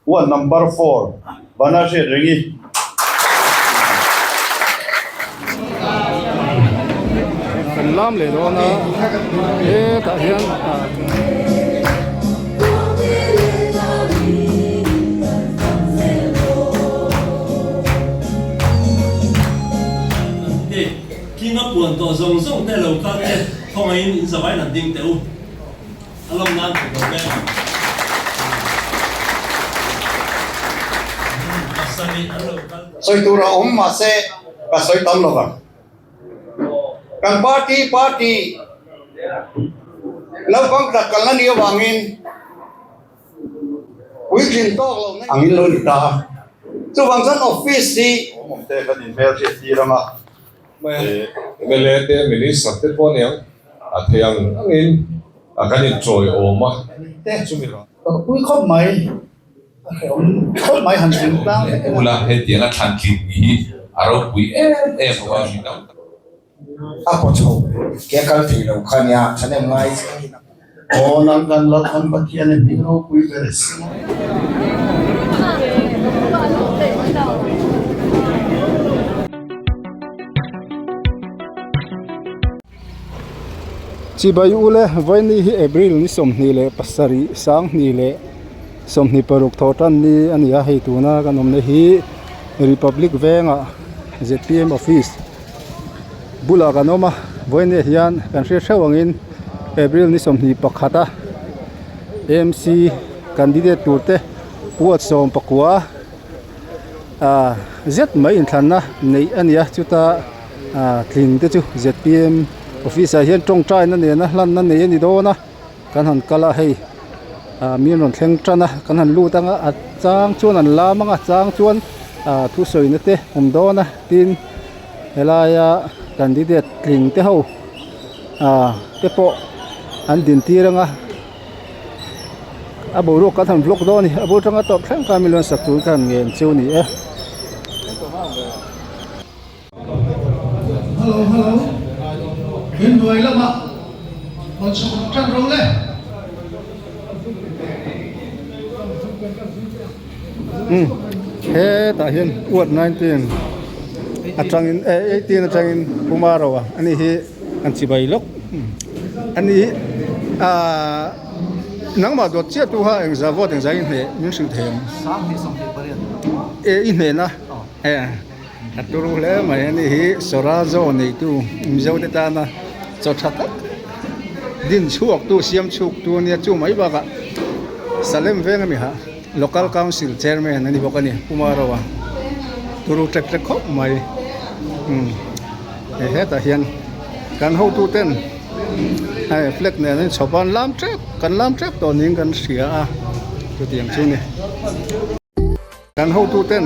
Ward number 4 Vanahriat Ringi. Kan lam leh dawn a hetah hian Hei tlinga puan tawh zawng zawng te lo kal te khawngaihin in zavai nan ding teh u. A lawm nan ka lo veng ang. Pasarih an lo kal. Sawi tur a awm mahse ka sawi tam lo vang. Kan party party naupang tak kalna ni avangin puitling tawk lo angin lo ni ta a. Chuvang chuan office hi awm awm te kan inhmel hriat tir ang a. MLA te Minister te pawh aniang a thei ang angin kan inṭawiawm a. Chumi rah. Pui khawp mai, a hrehawm khawp mai han zin tlang vek ila. Ula hetianga thlan tlin ni hi a ropui em em a ni lo. A paw chho ke a kal thei lo kha nia, thahnem ngai che. Aw nang kan Lal kan Pathian i hming ropui ber e si. Chibai ule vaini hi April ni 27 2026 thaw tan ni a ni a, hei tuna kan awmna hi Republic Vengah zpm office bulah kan awm a vawiinah hian kan hriat hreuh angin April ni 21 a amc candidate tur te ward 19 ah zet mai inthlanna neih a ni a chuta ah tling te chu zpm office ah hian tawngtaina nena hlanna nei a ni dawn a kan han kal a hei ah mi an rawn thleng tan a kan han lut ang a a chang chuan an lam ang a chang chuan ah thusawina te awm dawn a tin helaia candidate tling te ho ah te pawh an din tir ang a a boruak kan han vlog dawn a ni a bul atanga tawp thleng khan min lo sak tur khan ngen chu a ni e. Hello hello inhnuai lamah rawn chhuk tan ro le. Umm hetah hian ward 19 atangin eh 18 atangin Pumaro a ani hi an chibai lawk ani hi ahh nangmah dawt chiah tu kha engzah vote engzah i hneh min hrilh thei ang eh i hnehna eh. A turu hle mai a ni hi Sawrazo neitu Mizo te tana chaw tha tak din chhuak tu siam chhuk tu ania chu mai bakah Salem veng ami ha Local Council Chairman a ni bawk a ni Pumaro a turu tlek tlek khawp mai umm hei hetah hian kan hotu ten hei flag nen an inchhawp a an lam tep kan lam tep tawh niin kan hria a chutiang chu a ni. Kan hotu ten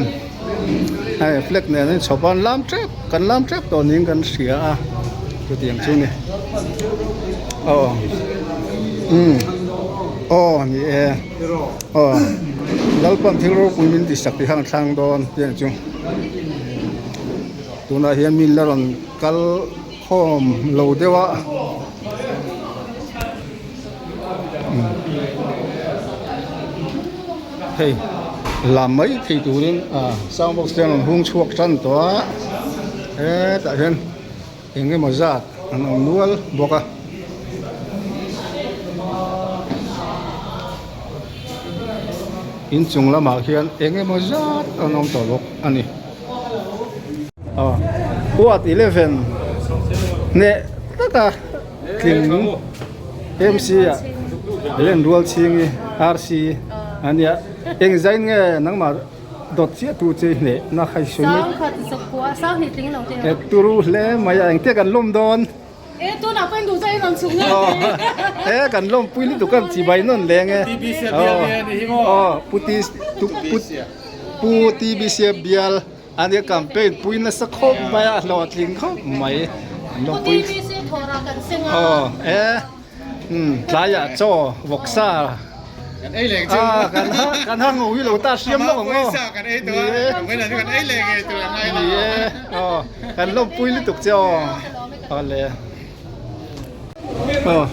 hei flag nen an inchhawp a an lam tep kan lam tep tawh niin kan hria a chutiang chu a ni aw umm aw ni e aw Lalpan thil ropui min ti sak tih kha an thlang dawn tiang chu tunah hian mi la rawn kal khawm lo deuh a. Hei lam mai thei turin ah sound box te an rawn hung chhuak tan tawh a hetah hian eng emaw zat an awm nual bawk a. Inchung lamah khian eng emaw zat an awm tawh bawk a ni. Aw ward 11 hneh taka tling MC ah Helen Rualchhingi RC a nia eng zain nge nangmah dawt chiah tu che hneh na kha i sawi mai e turu hle mai a engtia kan lawm dawn e kan lawmpui lutuk a chibai nawn leng e aw pu pu TBC bial A nia campaign pui nasa khawp mai a hlawhtling khawp mai an lo pui aw e umm tlaiah chaw vawksa a kan ha kan ha ngawi lo ta hriam lawk ang aw ni e ni e aw kan lawmpui lutuk che aw awle aw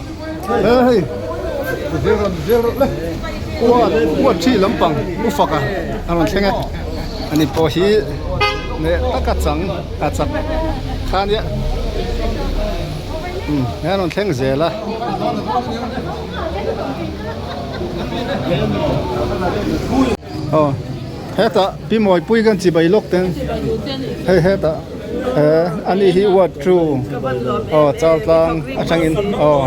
hei zel rawn zel rawh le. Ward ward thi lampang u faka a rawn thleng a ani pawh hi leh taka chang a chak kha nia umm a rawn thleng zel a. Aw hetah pi mawipui kan chibai lawk ten hei hetah eh ani hi ward two aw chaltlang atangin aw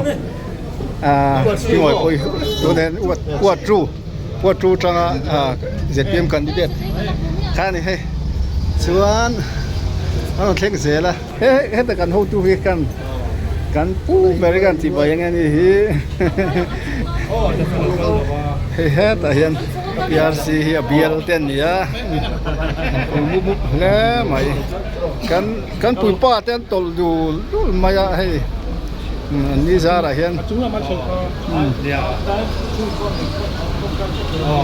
ah pi mawipui tunah hian ward ward two ward two atanga ah zpm candidate kha a ni hei chuan a rawn thleng zel a he heta kan hotu hi kan kan pu ber hi kan chibai ang ani hi hei hetah hian prc hi a bial te an ni a an pui mup mup hle mai kan kan puipa te an tawlh dul dul mai a hei an ni zarah hian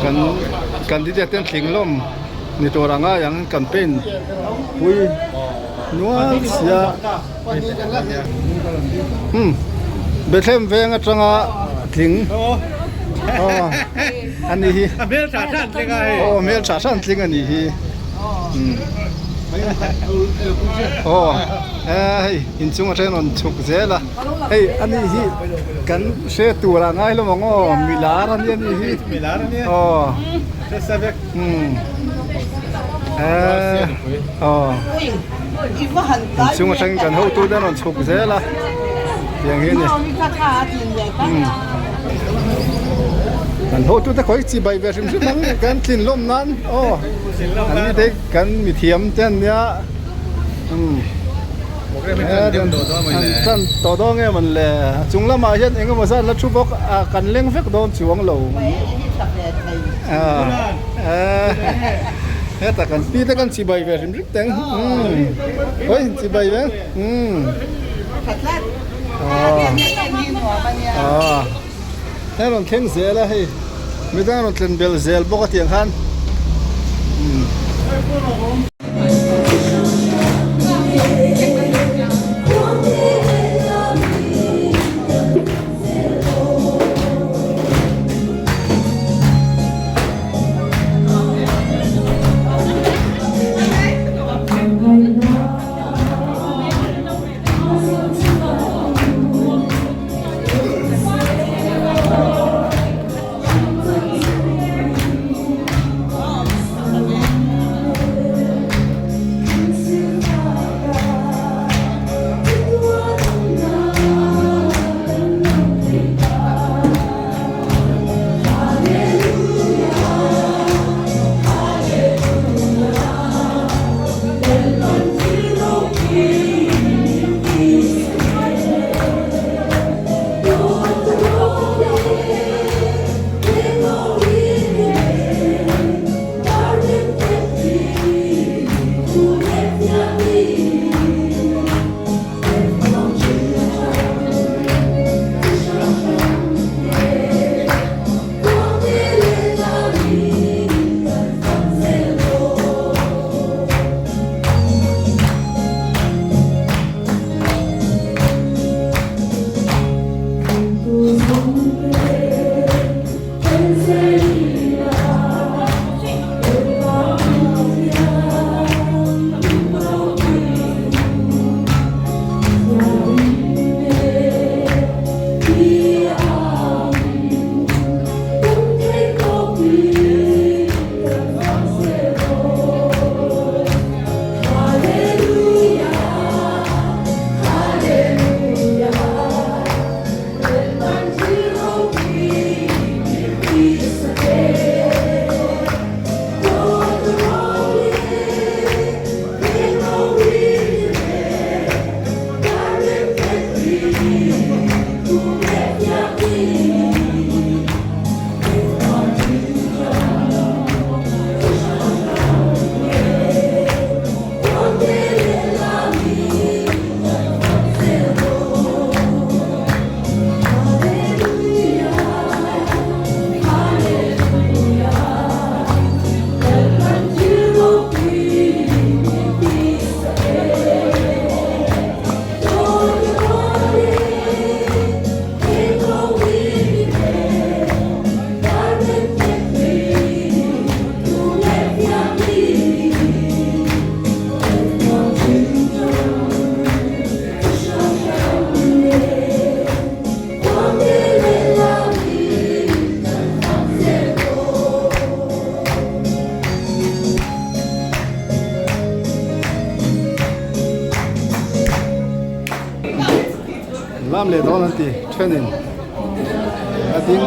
kan candidate te an tling hlawm ni tur a ngai ang campaign pui nual sia umm Bethlehem veng atanga tling aw ani hi aw hmeltha hran tling ani hi umm aw hei inchung atangin rawn chhuk zel a hei ani hi kan hre tur a ngai hlawm ang aw milar ania ani hi aw. Inchung atangin kan hotu te an rawn chhuk zel a tiang hi a ni kan hotu te khawi chi bai ve hrim hrim ang kan tlin lawm nan aw an ni te kan mithiam te an nia an tan tawh dawn nge mawn le a chung lamah hian eng emaw zat la thu bawk a kan leng vek dawn chuang lo hetah kan pi te kan chibai ve hrim hrim teng hawi chibai ve hei rawn thleng zel a hei midang rawn tlen bel zel bawk a tiang khan. Lam leh dawn an ti thenin a ding.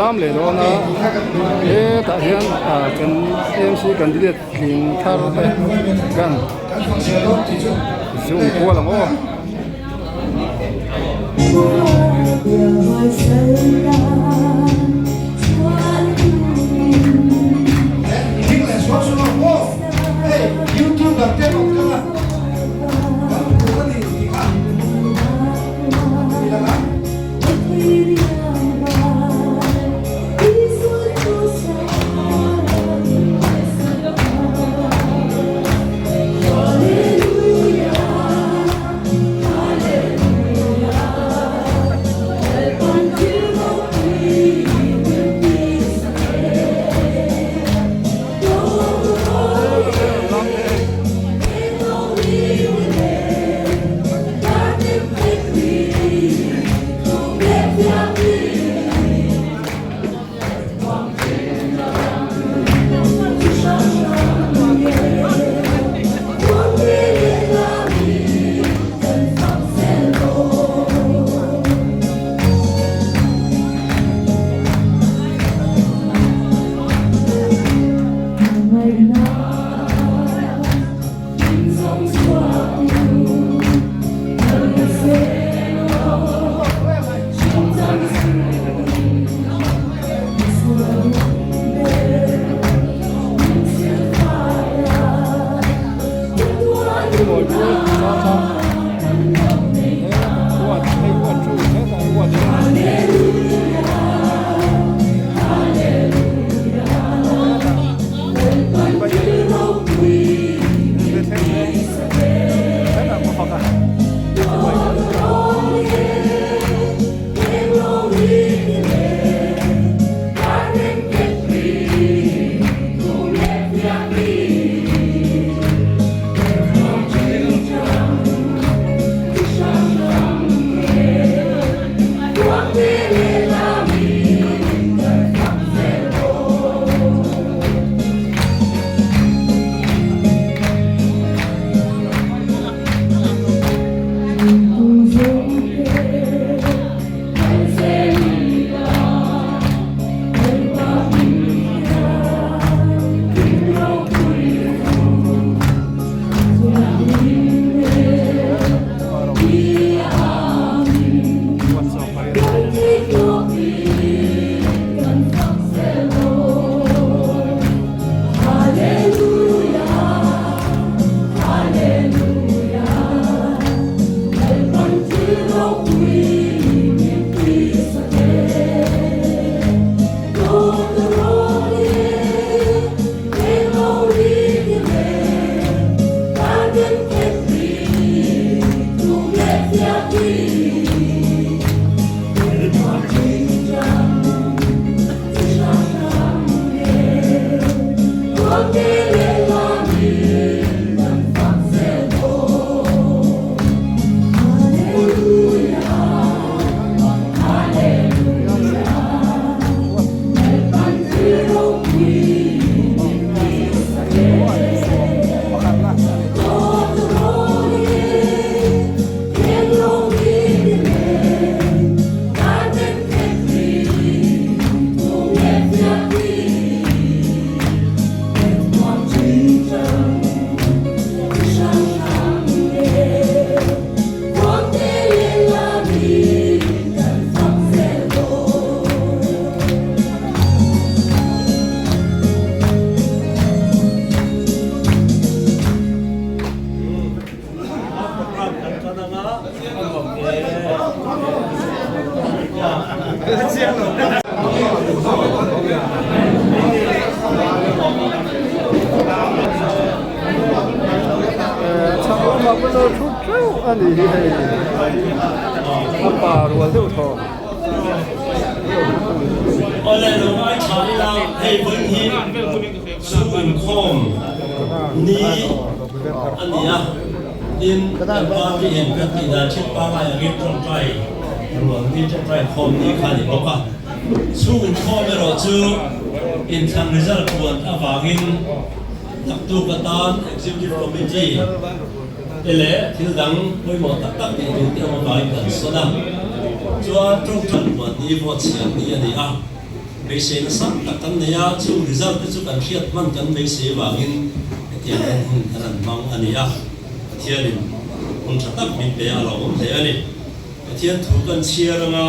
lam leh dawn a hetah hian ah kan AMC candidate tling thar te kan zoom kual ang aw. Chhak lamah pawh chu thu teuh a ni hi hei a pa rual deuh thaw. Awle lo ngai tha ila hei vawiin hi chhung inkhawm ni a ni a, tin kan party in kan tih dan thin pangngai angin tawngtai rual ni tawngtai khawm ni kha a ni bawk a. Chhung inkhawm erawh chu inthlan result puan avangin naktuk atan Executive Committee te leh thil dang pawimawh tak tak tih tur te awm avangin kan sawn a, chuan tawngtai puan ni vote siam ni a ni a. Beiseina sang tak kan nei a, chung result te chu kan hriat hman kan beisei vangin hetiang hian hun kan han hmang a ni a, Pathianin hun tha tak min pe a lo awm hle a ni. Pathian thu kan chhiar anga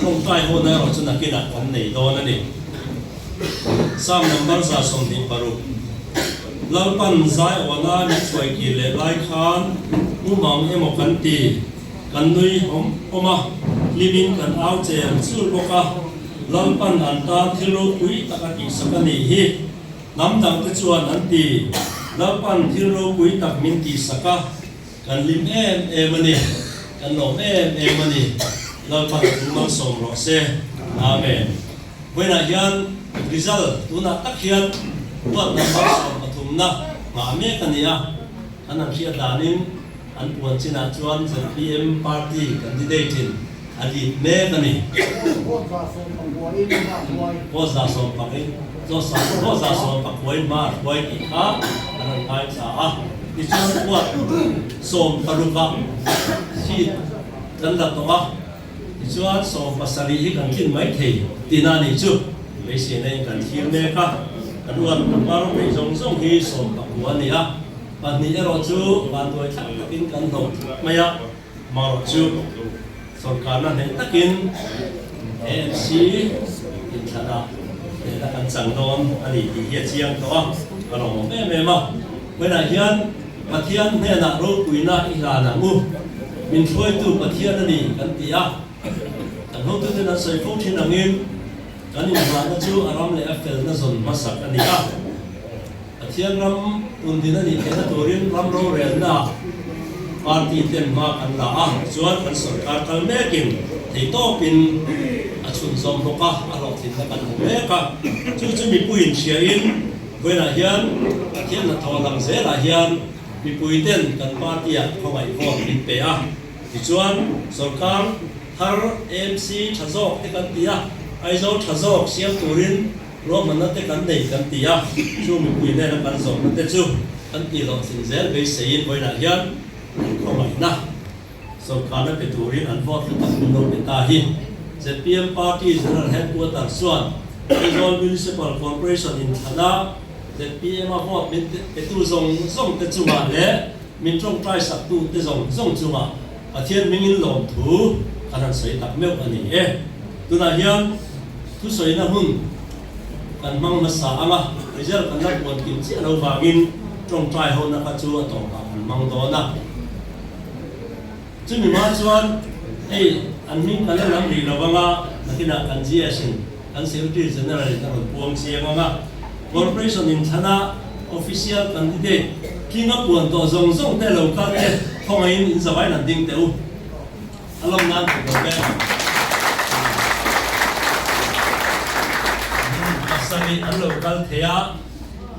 tawngtai hawna erawh chu nakinah kan nei dawn a ni. Psalm number 126, Lalpan zaiawna min hruai kir leh lai khan mumang emaw kan ti. Kan nui awm awm a, hlimin kan au chel chul bawk a, Lalpan an tan thil ropui tak a tihsak a nih hi. Hnam dangte chuan an ti, Lalpan thil ropui tak min tihsak a, kan hlim em em a ni, kan lawm em em a ni, Lalpan thu malsawm rawh se. Amen. Vawiinah hian result tunah tak hian huat number sawmpathumna nghah mek a ni a, kan han hriat danin, An puan chinah chuan zpm party candidate in a lead mek a ni. Vote 110 in vote 110 in hma a hruai tih kha an rawn ngaithla a. Tichuan vote 16 ah seat kan la tawh a, tichuan 17 hi kan tlin mai thei tihna a nih chu. Beiseina in kan thlir mek a, kan vote number neih zawng zawng hi 19 a ni a. Pahnih erawh chu vanduai thlak takin kan hlawh thut mai a, marawh chu sawrkarna hneh takin AMC inthlanah hnehna kan chang dawn a ni tih hi a chiang tawh a, ka lawmawm em em a. Vawiinah hian Pathian hnenah ropuina i hlan ang u, min hruaitu Pathian a ni kan ti a, kan hotuten an sawi fo thin angin kan inhlanna chu a ram leh a felna zawn hmasak a ni a. Pathian ram tundin a nih theihna turin ram rorelna party ten hma kan la a, chuan kan sorkar kal mekin theitawpin a chhunzawm bawk a, a hlawhtlinna kan hmu mek a. Chu chu mipuiin hriain vawiinah hian Pathian hnathawh lang zelah hian mipui ten kan party-ah khawngaih vote min pe a, tichuan sorkar thar AMC tha zawk te kan ti a, Aizawl tha zawk siam turin Ruahmanna te kan nei kan ti a, chu mipui nena kan zawhna te chu kan tih loh tling zel beiseiin vawiinah hian an khawngaihna sawrkarna pe turin an vote hlu tak min lo pe ta hi. Zpm Party General Headquarter chuan Aizawl Municipal Corporation inthlana zpm a vote min petu zawng zawng te chungah leh min tawngtai saktu te zawng zawng chungah Pathian hmingin lawmthu kan han sawi tak meuh a ni e. Tunah hian thusawina hun kan hmang hmasa ang a, result kan la puan kim chiah lo vangin tawngtai hona kha chu a tawpah kan hmang dawn a. Chumi hma chuan hei an hming kan la lam rih lo ang a, nakinah kan GS in kan Secretary General in a rawn puang chiang ang a. Corporation inthlana official candidate tlinga puan tawh zawng zawng te lo kal te khawngaihin in zavai nan ding teh u. A lawm nan thei lo ve. Pasarih an lo kal thei a,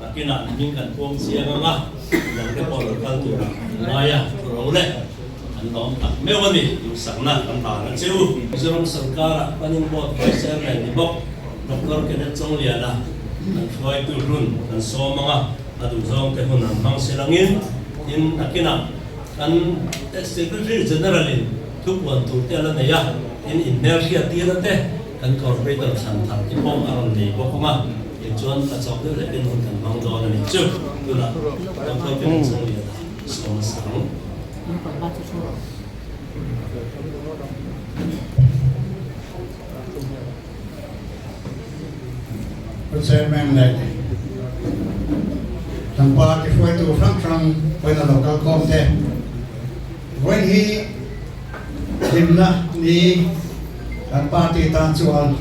nakinah hming kan puang chiang ang a, midang te pawh lo kal turah an ngai a, thu ro le an lawm tak meuh a ni, duhsakna kan hlan a che u. Mizoram sarkara Planning Board Vice Chairman ni bawk. Doctor Kenneth Chongliana kan hruaitu hlun kan sawm ang a, a duhzawng te hun an hmang si langin tin nakinah kan Secretary General in thupuan tur te a la nei a, tin inhmelhriat tirna te kan Corporator thlan thar te pawh a rawn nei bawk ang a, tin chuan ka chawk deuh hlekin hun kan hmang dawn a nih chu. Tunah Doctor Kenneth Chongliana sawm a sang. Pu Chairman leh kan party hruaitu hrang hrang vawiin a lo kal khawm te, vawiin hi hlimna ni kan party tan chuan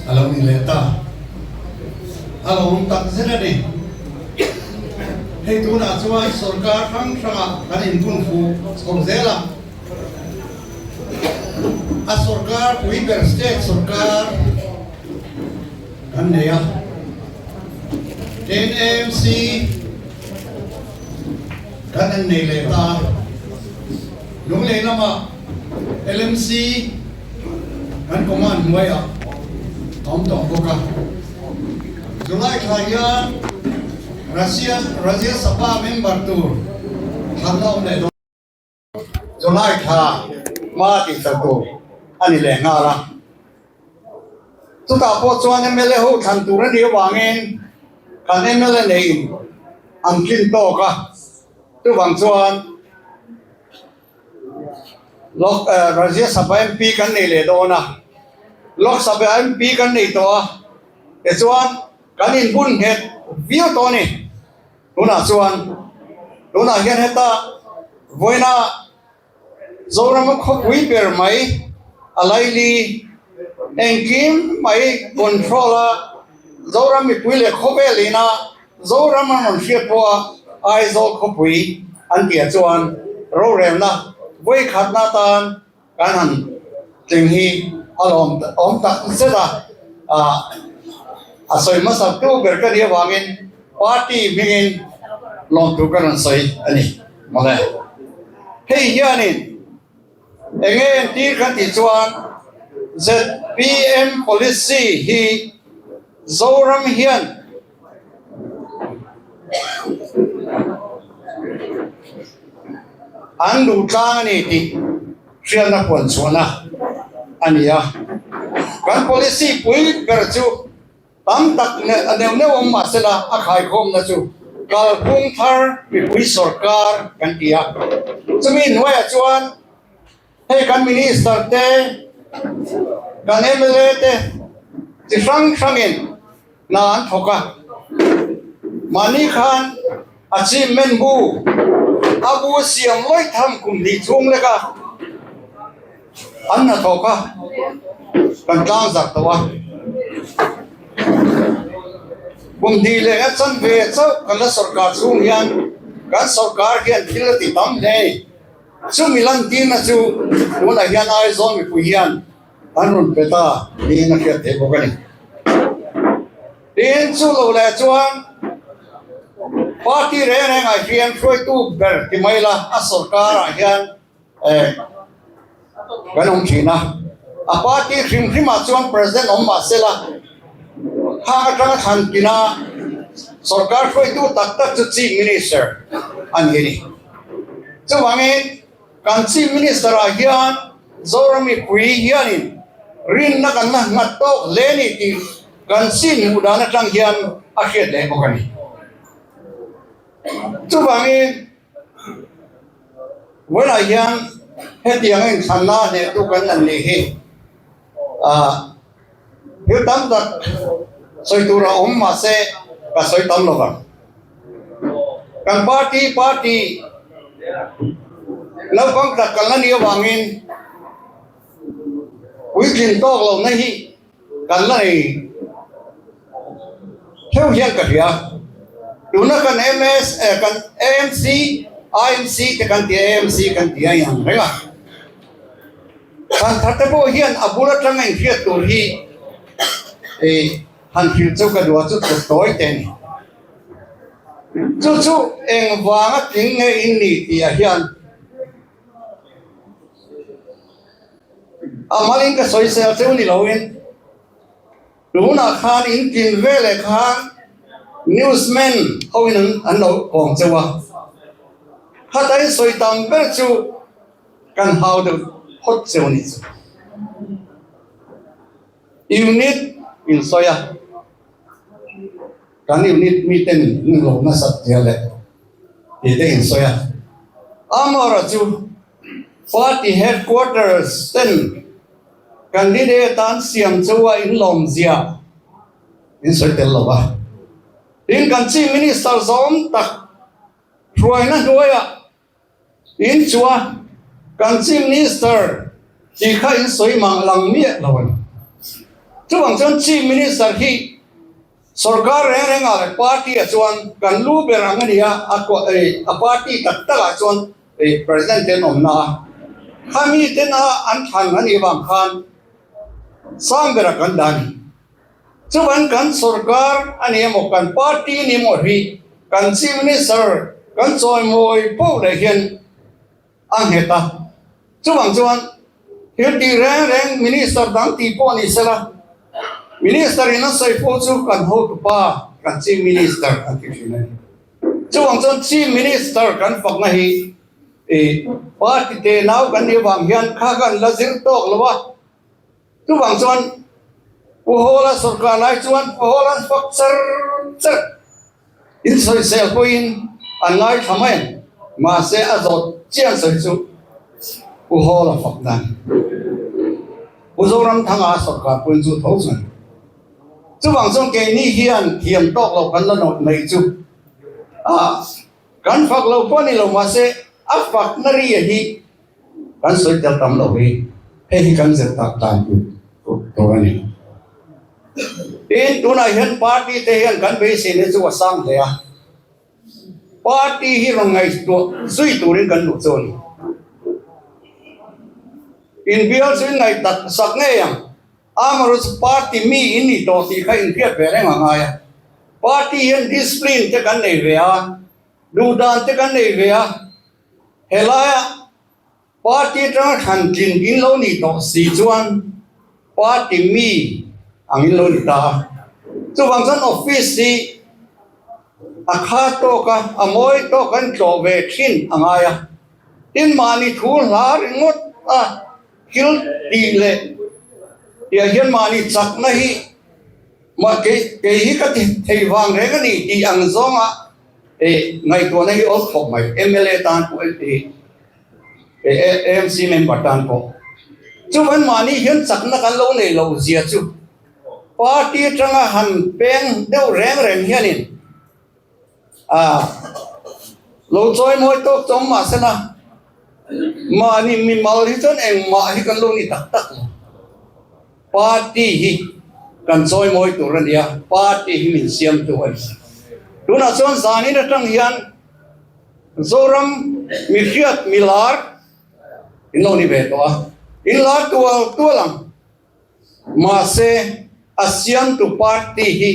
a lo ni leh ta. A lo awm tak zet a ni. Hei tunah chuan sorkar hrang hrangah kan inbun fuh chho zel a. A sorkar pui ber state sorkar kan nei a, NMC kan han nei leh ta a, Lunglei lamah LMC kan command hnuaiah a awm tawh bawk a. July thla hian Russia Rajya Sabha member tur thlanna awm leh dawn. July thla hma tih fel tur a ni leh nghal a. Chutah pawh chuan mla ho thlan tur a nih avangin kan mla neiin an tlin tawk a, chuvang chuan Lok Rajya Sabha MP kan nei leh dawn a, Lok Sabha MP kan nei tawh a, tichuan kan inbun nghet viau tawh a ni. Tunah chuan tunah hian heta vawiina Zorama khawpui ber mai a laili engkim mai control a Zoram mipui leh khawvel ina Zoram an rawn hriat pawh a Aizawl khawpui an tih ah chuan rorelna vawikhatna atan kan han tling hi a lawm awm tak zet a, ah a sawi hmasa tu ber ka nih avangin party hmingin lawmthu ka rawn sawi a ni mawle. Hei hianin eng nge entir kan tih chuan zpm policy hi Zoram hian An duh tlang a ni tih hriatna puan chhuahna a ni a. Kan policy pui ber chu tam tak neuh neuh awm mah sela a khaikhawmna chu kalphung thar mipui sawrkar kan ti a. Chumi hnuaiah chuan hei kan minister te, kan mla te chi hrang hrangin hna an thawk a, mahni khan achievement bu a bu siam lawih tham kum hnih chhung lek a an hna thawk a kan tlang zar tawh a, kum hnih leh a chan ve chauh kan la sawrkar chhung hian kan sawrkar hian thil a ti tam hle a ni. Chumi lantirna chu tunah hian Aizawl mipui hian an rawn pe ta niin a hriat theih bawk a ni. Tin, chu lo leh chuan party reng rengah hian hruaitu ber ti mai la a sawrkarah hian eh kan awm thin a. A party hrim hrimah chuan president awm mah se la, khang atanga thlan tina sawrkar hruaitu tak tak chu chief minister a ni a ni. Chuvangin kan Chief Minister ah hian Zoram mipui hianin rinna kan la nghat tawk hle ni tih kan chin hmuh dan atang hian a hriat leh bawk a ni. Chuvangin vawiinah hian hetiang a inthlanna hnehtu kan la nih hi ah thil tam tak sawi tur a awm mahse ka sawi tam lo vang. Kan party party naupang tak kan la nih avangin puitlin tawk lohna hi kan la nei theuh hian ka hria. Tuna kan MS eh kan AMC IMC te kan ti a AMC kan ti a inang reng a. Kan tharte pawh hian a bul atanga inhriat tur hi eh Han hrilh chu ka duh a chu tluk tawi te a ni. Chu chu eng vanga tling nge in ni tih ah hian a malin ka sawi sel cheu ni loin tunah khan in tlin ve leh khan newsman ho in an lo kawm cheu a, khata in sawi tam ber chu kan hau deuh phawt cheu a ni chu. Unit in sawi a, kan unit miten min lo nasat zia leh tih te in sawi a. Amaherawhchu chu party headquarters ten candidate atan siam chu a inlawm zia in sawi tel lo va. Tin, kan Chief Minister zawm tak hruaina hnuaiah In chua kan Chief Minister tih kha in sawi mang lang miah lo a ni. Chuvang chuan Chief Minister hi sorkar reng reng ah leh party ah chuan kan lu ber ang a ni a, a a party tak tak ah chuan President te an awm na a, khami ten a an thlan a nih avang khan sang berah kan dah a ni. Chuan kan sorkar a ni emaw kan party a ni emaw hi kan Chief Minister kan chawimawi poh leh hian a nghet a. Chuvang chuan thil tih reng reng Minister dang tih pawh ni sela, Minister in a sawi pawh chu kan hotupa kan Chief Minister an ti thin a ni. Chuvang chuan Chief Minister kan fakna hi ih party te nau kan nih avang hian kha kan la zir tawk lo a. Chuvang chuan. Pu Hawla sorkar lai chuan Pu Hawla'n fak char char in sawisel pawhin an ngaithla mai ang. Mahse a zawt chiang sawi chu Pu Hawla fak dan. Pu Zoramthanga sorkar pawhin chu tho chuan chuvang chuan keini hian thiam tawk lo kan la nawt mai chu a kan fak lo pawh a ni lo mahse a fakna ri a hi Kan sawi tel tam lo hi hei hi kan zir tak tan tur a ni. Tin, tunah hian party te hian kan beiseina chu a sang hle a, party hi rawn ngaihtuah zui turin kan duh chu a ni. Inbial chu in ngaih tak sak ngei ang, amaherawhchu party mi in ni tawh tih kha inhriat ve reng a ngai a, party hian discipline te kan nei ve a, duhdan te kan nei ve a, Helaia party atanga thlan tlin in lo nih tawh si chuan party mi angin lo ni ta a. Chuvang chuan office hi a kha tawk a, a mawi tawk an tlawh ve thin a ngai a. Tin mahni thu hla ringawt a thil tih leh tiah hian mahni chakna hi mah kei kei hi ka ti thei vang reng a ni tih ang zawnga E ngaihtuahna hi awl khawp mai, mla tan pawh e AMC member tan pawh. Chuvan mahni hian chakna kan lo nei lo zia chu party atanga han peng deuh reng reng hianin a lo chawi mawi tawk chawm mahsela mahni mimal hi chuan engmah hi kan lo ni tak tak lo. Party hi kan chawi mawi tur a nia, party hi min siamtu a ni. Tunah chuan zanin atang hian Zoram mihriat milar in lo ni ve tawh a, in lar tual tual ang. Mahse a siamtu party hi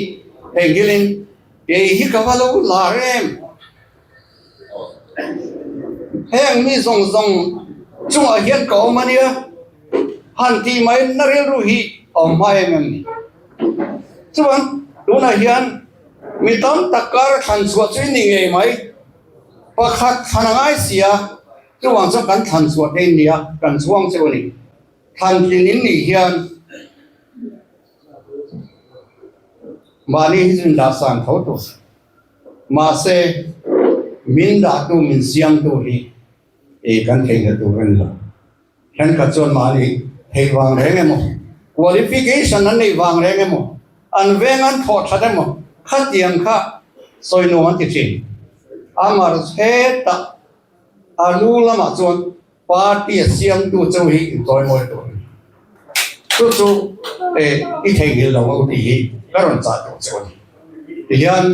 theihnghilhin kei hi ka va lo lar em? Heng mi zawng zawng chungah hian ka awm a nia, han tih mai na rilru hi a awm hma em em ni. Chuan tunah hian mi tam tak kar thlan chhuah chu i ni ngei mai, pakhat thlan a ngai si a, chuvang chuan kan thlan chhuah thei nia, kan chhuang cheu a ni. Thlan tlin in nih hian mahni hi chu in dah san tho tur. Mahse, min dahtu, min siamtu hi i kan theihna tur a ni lo. Thenkhat chuan mahni theih vang reng emaw, qualification an neih vang reng emaw, an veng an thawh that emaw, khatiang kha sawi nuam an ti thin. Amar hetah a lu lamah chuan Party a siamtu chu hi inchawimawi tur a ni. Chu chu e i theihnghilh lo ang tih hi ka rawn chah duh che a ni. Tihian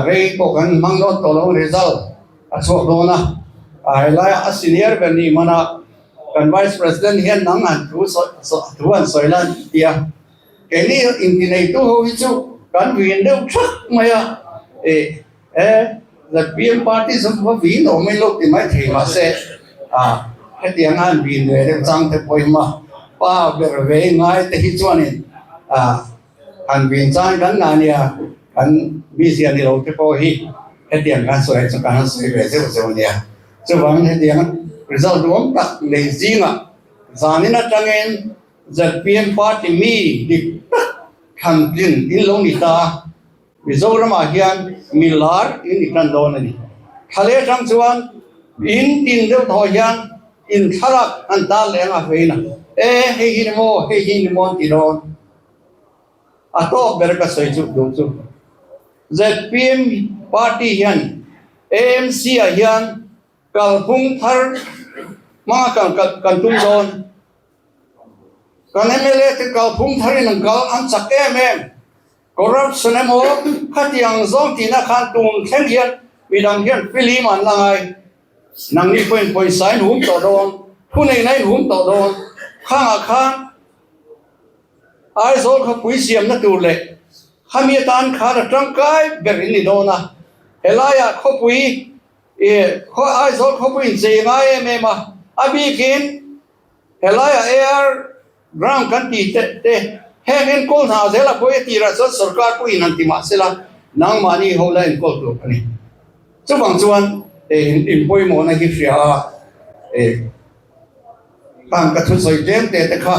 rei pawh kan hmang dawn tawh lo result a chhuak dawn a, helaia a senior ber ni hmana kan Vice President hian nang han thu thu han sawi la ti a, keini intineitu ho hi chu kan vin deuh thak mai a, e E, ZPM party chu va vin awm in lo ti mai thei mahse a hetiang a an vin ve deuh chang te pawh hi ma pa ber ve ngai te hi chuanin a han vin chang kan ngah nia kan mizia ni lo te pawh hi hetiang kan sawi chu kan han sawi ve zeuh zeuh ania. Chuvangin hetiang result duhawm tak nei zingah zanin atangin ZPM party mi dik tak thlan tlin in lo ni ta a. Mizoramah hian mi lar in i tan dawn a ni. Thla atang chuan in tin deuh thaw hian in thlalak an tan leh ang a vein a, E hei hi ni maw, hei hi ni maw an ti dawn. A tawk ber ka sawi chu duh chu zpm party hian AMC ah hian kalphung thar hmanga kan tum dawn. Kan mla te kalphung tharin an kal an chak em em. Corruption emaw khatiang zawng tihna khan tun thleng hian midang hian film an la ngai. Nangni pawhin pawisa in hum tawh dawn, thuneihna in hum tawh dawn. Khangah khan Aizawl khawpui siamna tur leh khami atan khan a tangkai ber in ni dawn a. Helaiah khawpui ih Aizawl khawpui in chei ngai em em a, a bikin Helaiah air ground kan tih te te heng enkawl hna zela pawh i tirah chuan sorkar pawhin han ti mah sela nangmahni ho la enkawl tur a ni. Chuvang chuan in pawimawhna hi hria a khang ka thusawi tlem te te kha.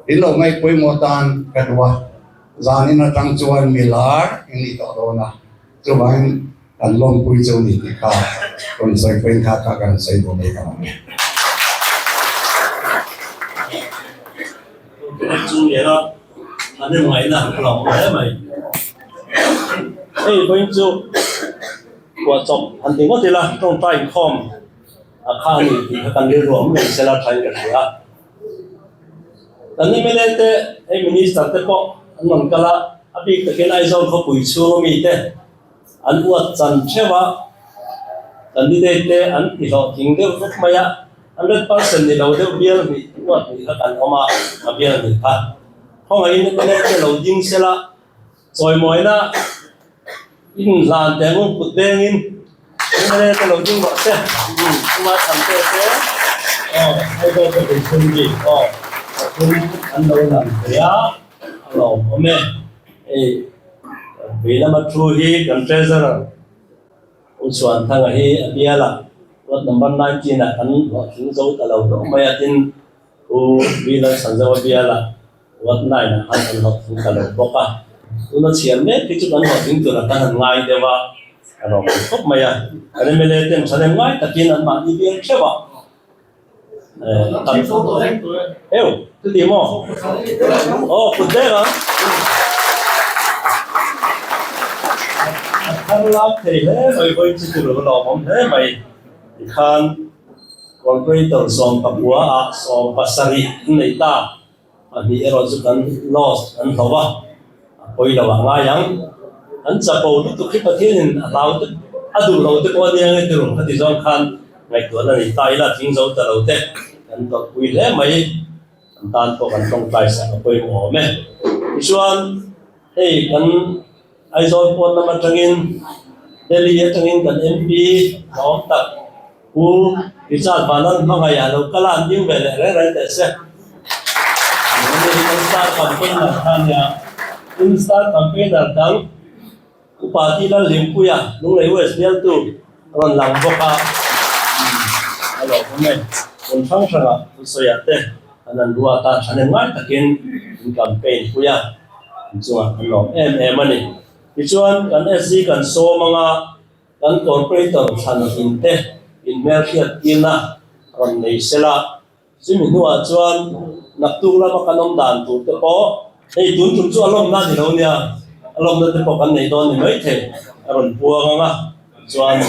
In lo ngaih pawimawh tan ka duh a, zanin atang chuan mi lar in nih tawh dawn a, chuvangin kan lawmpui chu ni tih kha rawn sawi pawhin kha kha kan sawi duh mai ta ang e. Chung leh a an en ngaihna a lo awm hle mai. Hei vawiin chu puahchawp han ti ngawt ila tawngtai inkhawm a kha a ni tih kha kan rilru awm reng sela thain ka hria. Kan mla te hei minister te pawh an rawn kal a, a bik takin Aizawl khawpui chhung ami te an uat chan theuh a, candidate te an ti hlawhtling deuh vek mai a, 100% ni lo deuh bial hnih uat hnih kha kan awm a, a bial hnih kha khawngaihin mla te lo ding sela. Chawimawina in hlan teh ang kut bengin mla te lo ding rawh se chunga chhan te te aw Aizawl te pui chhung bik aw pathum an lo lang thei a a lawmawm e hei vei lama thu hi kan treasurer U Chhuanthanga hi a bial a ward number 19 ah kan hlawhtling zo ta lo hlauh mai a tin U Bilalsanzoa bial a. Ward 9 ah khan kan hlawhtling ta lo bawk a, tuna chhiar mek hi chu kan hlawhtling tura kan han ngai deuh a, a rawng khawp mai a, kan mla ten thahnem ngai takin an mahni bial theuh a, eu chuti maw? Aw kut dek ang, a thar lak thei hle mai vawiin chu chu lo lawmawm hle mai tikhan corporator 19 ah 70 an nei ta. Pahnih erawh chu kan lost an hlo a, a pawi lo ah ngai ang. An chapo lutuk hi Pathianin a hlau te, a duh lo te pawh a nia nge tirh khati zawng khan ngaihtuahna nei ta ila tling zo ta lo te kan tawrhpui hle mai. Kan tan pawh kan tawngtai sak a pawimawh awm e. Tichuan hei kan Aizawl pawn lam atangin Delhi atangin kan MP hlawm tak Pu Richard Vanlalhma ngaihah lo kal a, an ding ve leh reng reng teh se. Hei hi kan star campaigner kha a nia. Tin star campaigner dang Upa Ti Lalhlimpuia Lunglei West bialtu a rawn lang bawk a. A lawmawm e. Hmun hrang hrangah thusawiah te an han ruat a, thahnem ngai takin an campaign pui a, an chungah an lawm em em a ni. Tichuan kan SG kan sawm anga Kan corporator thlan in te in hmelhriat tirna rawn nei sela, chumi hnuah chuan naktuk lama kan awm dan tur te pawh hei tun tum chu a lawmna ni lo nia, a lawmna te pawh kan nei dawn ni maithei a rawn puang ang a, chuan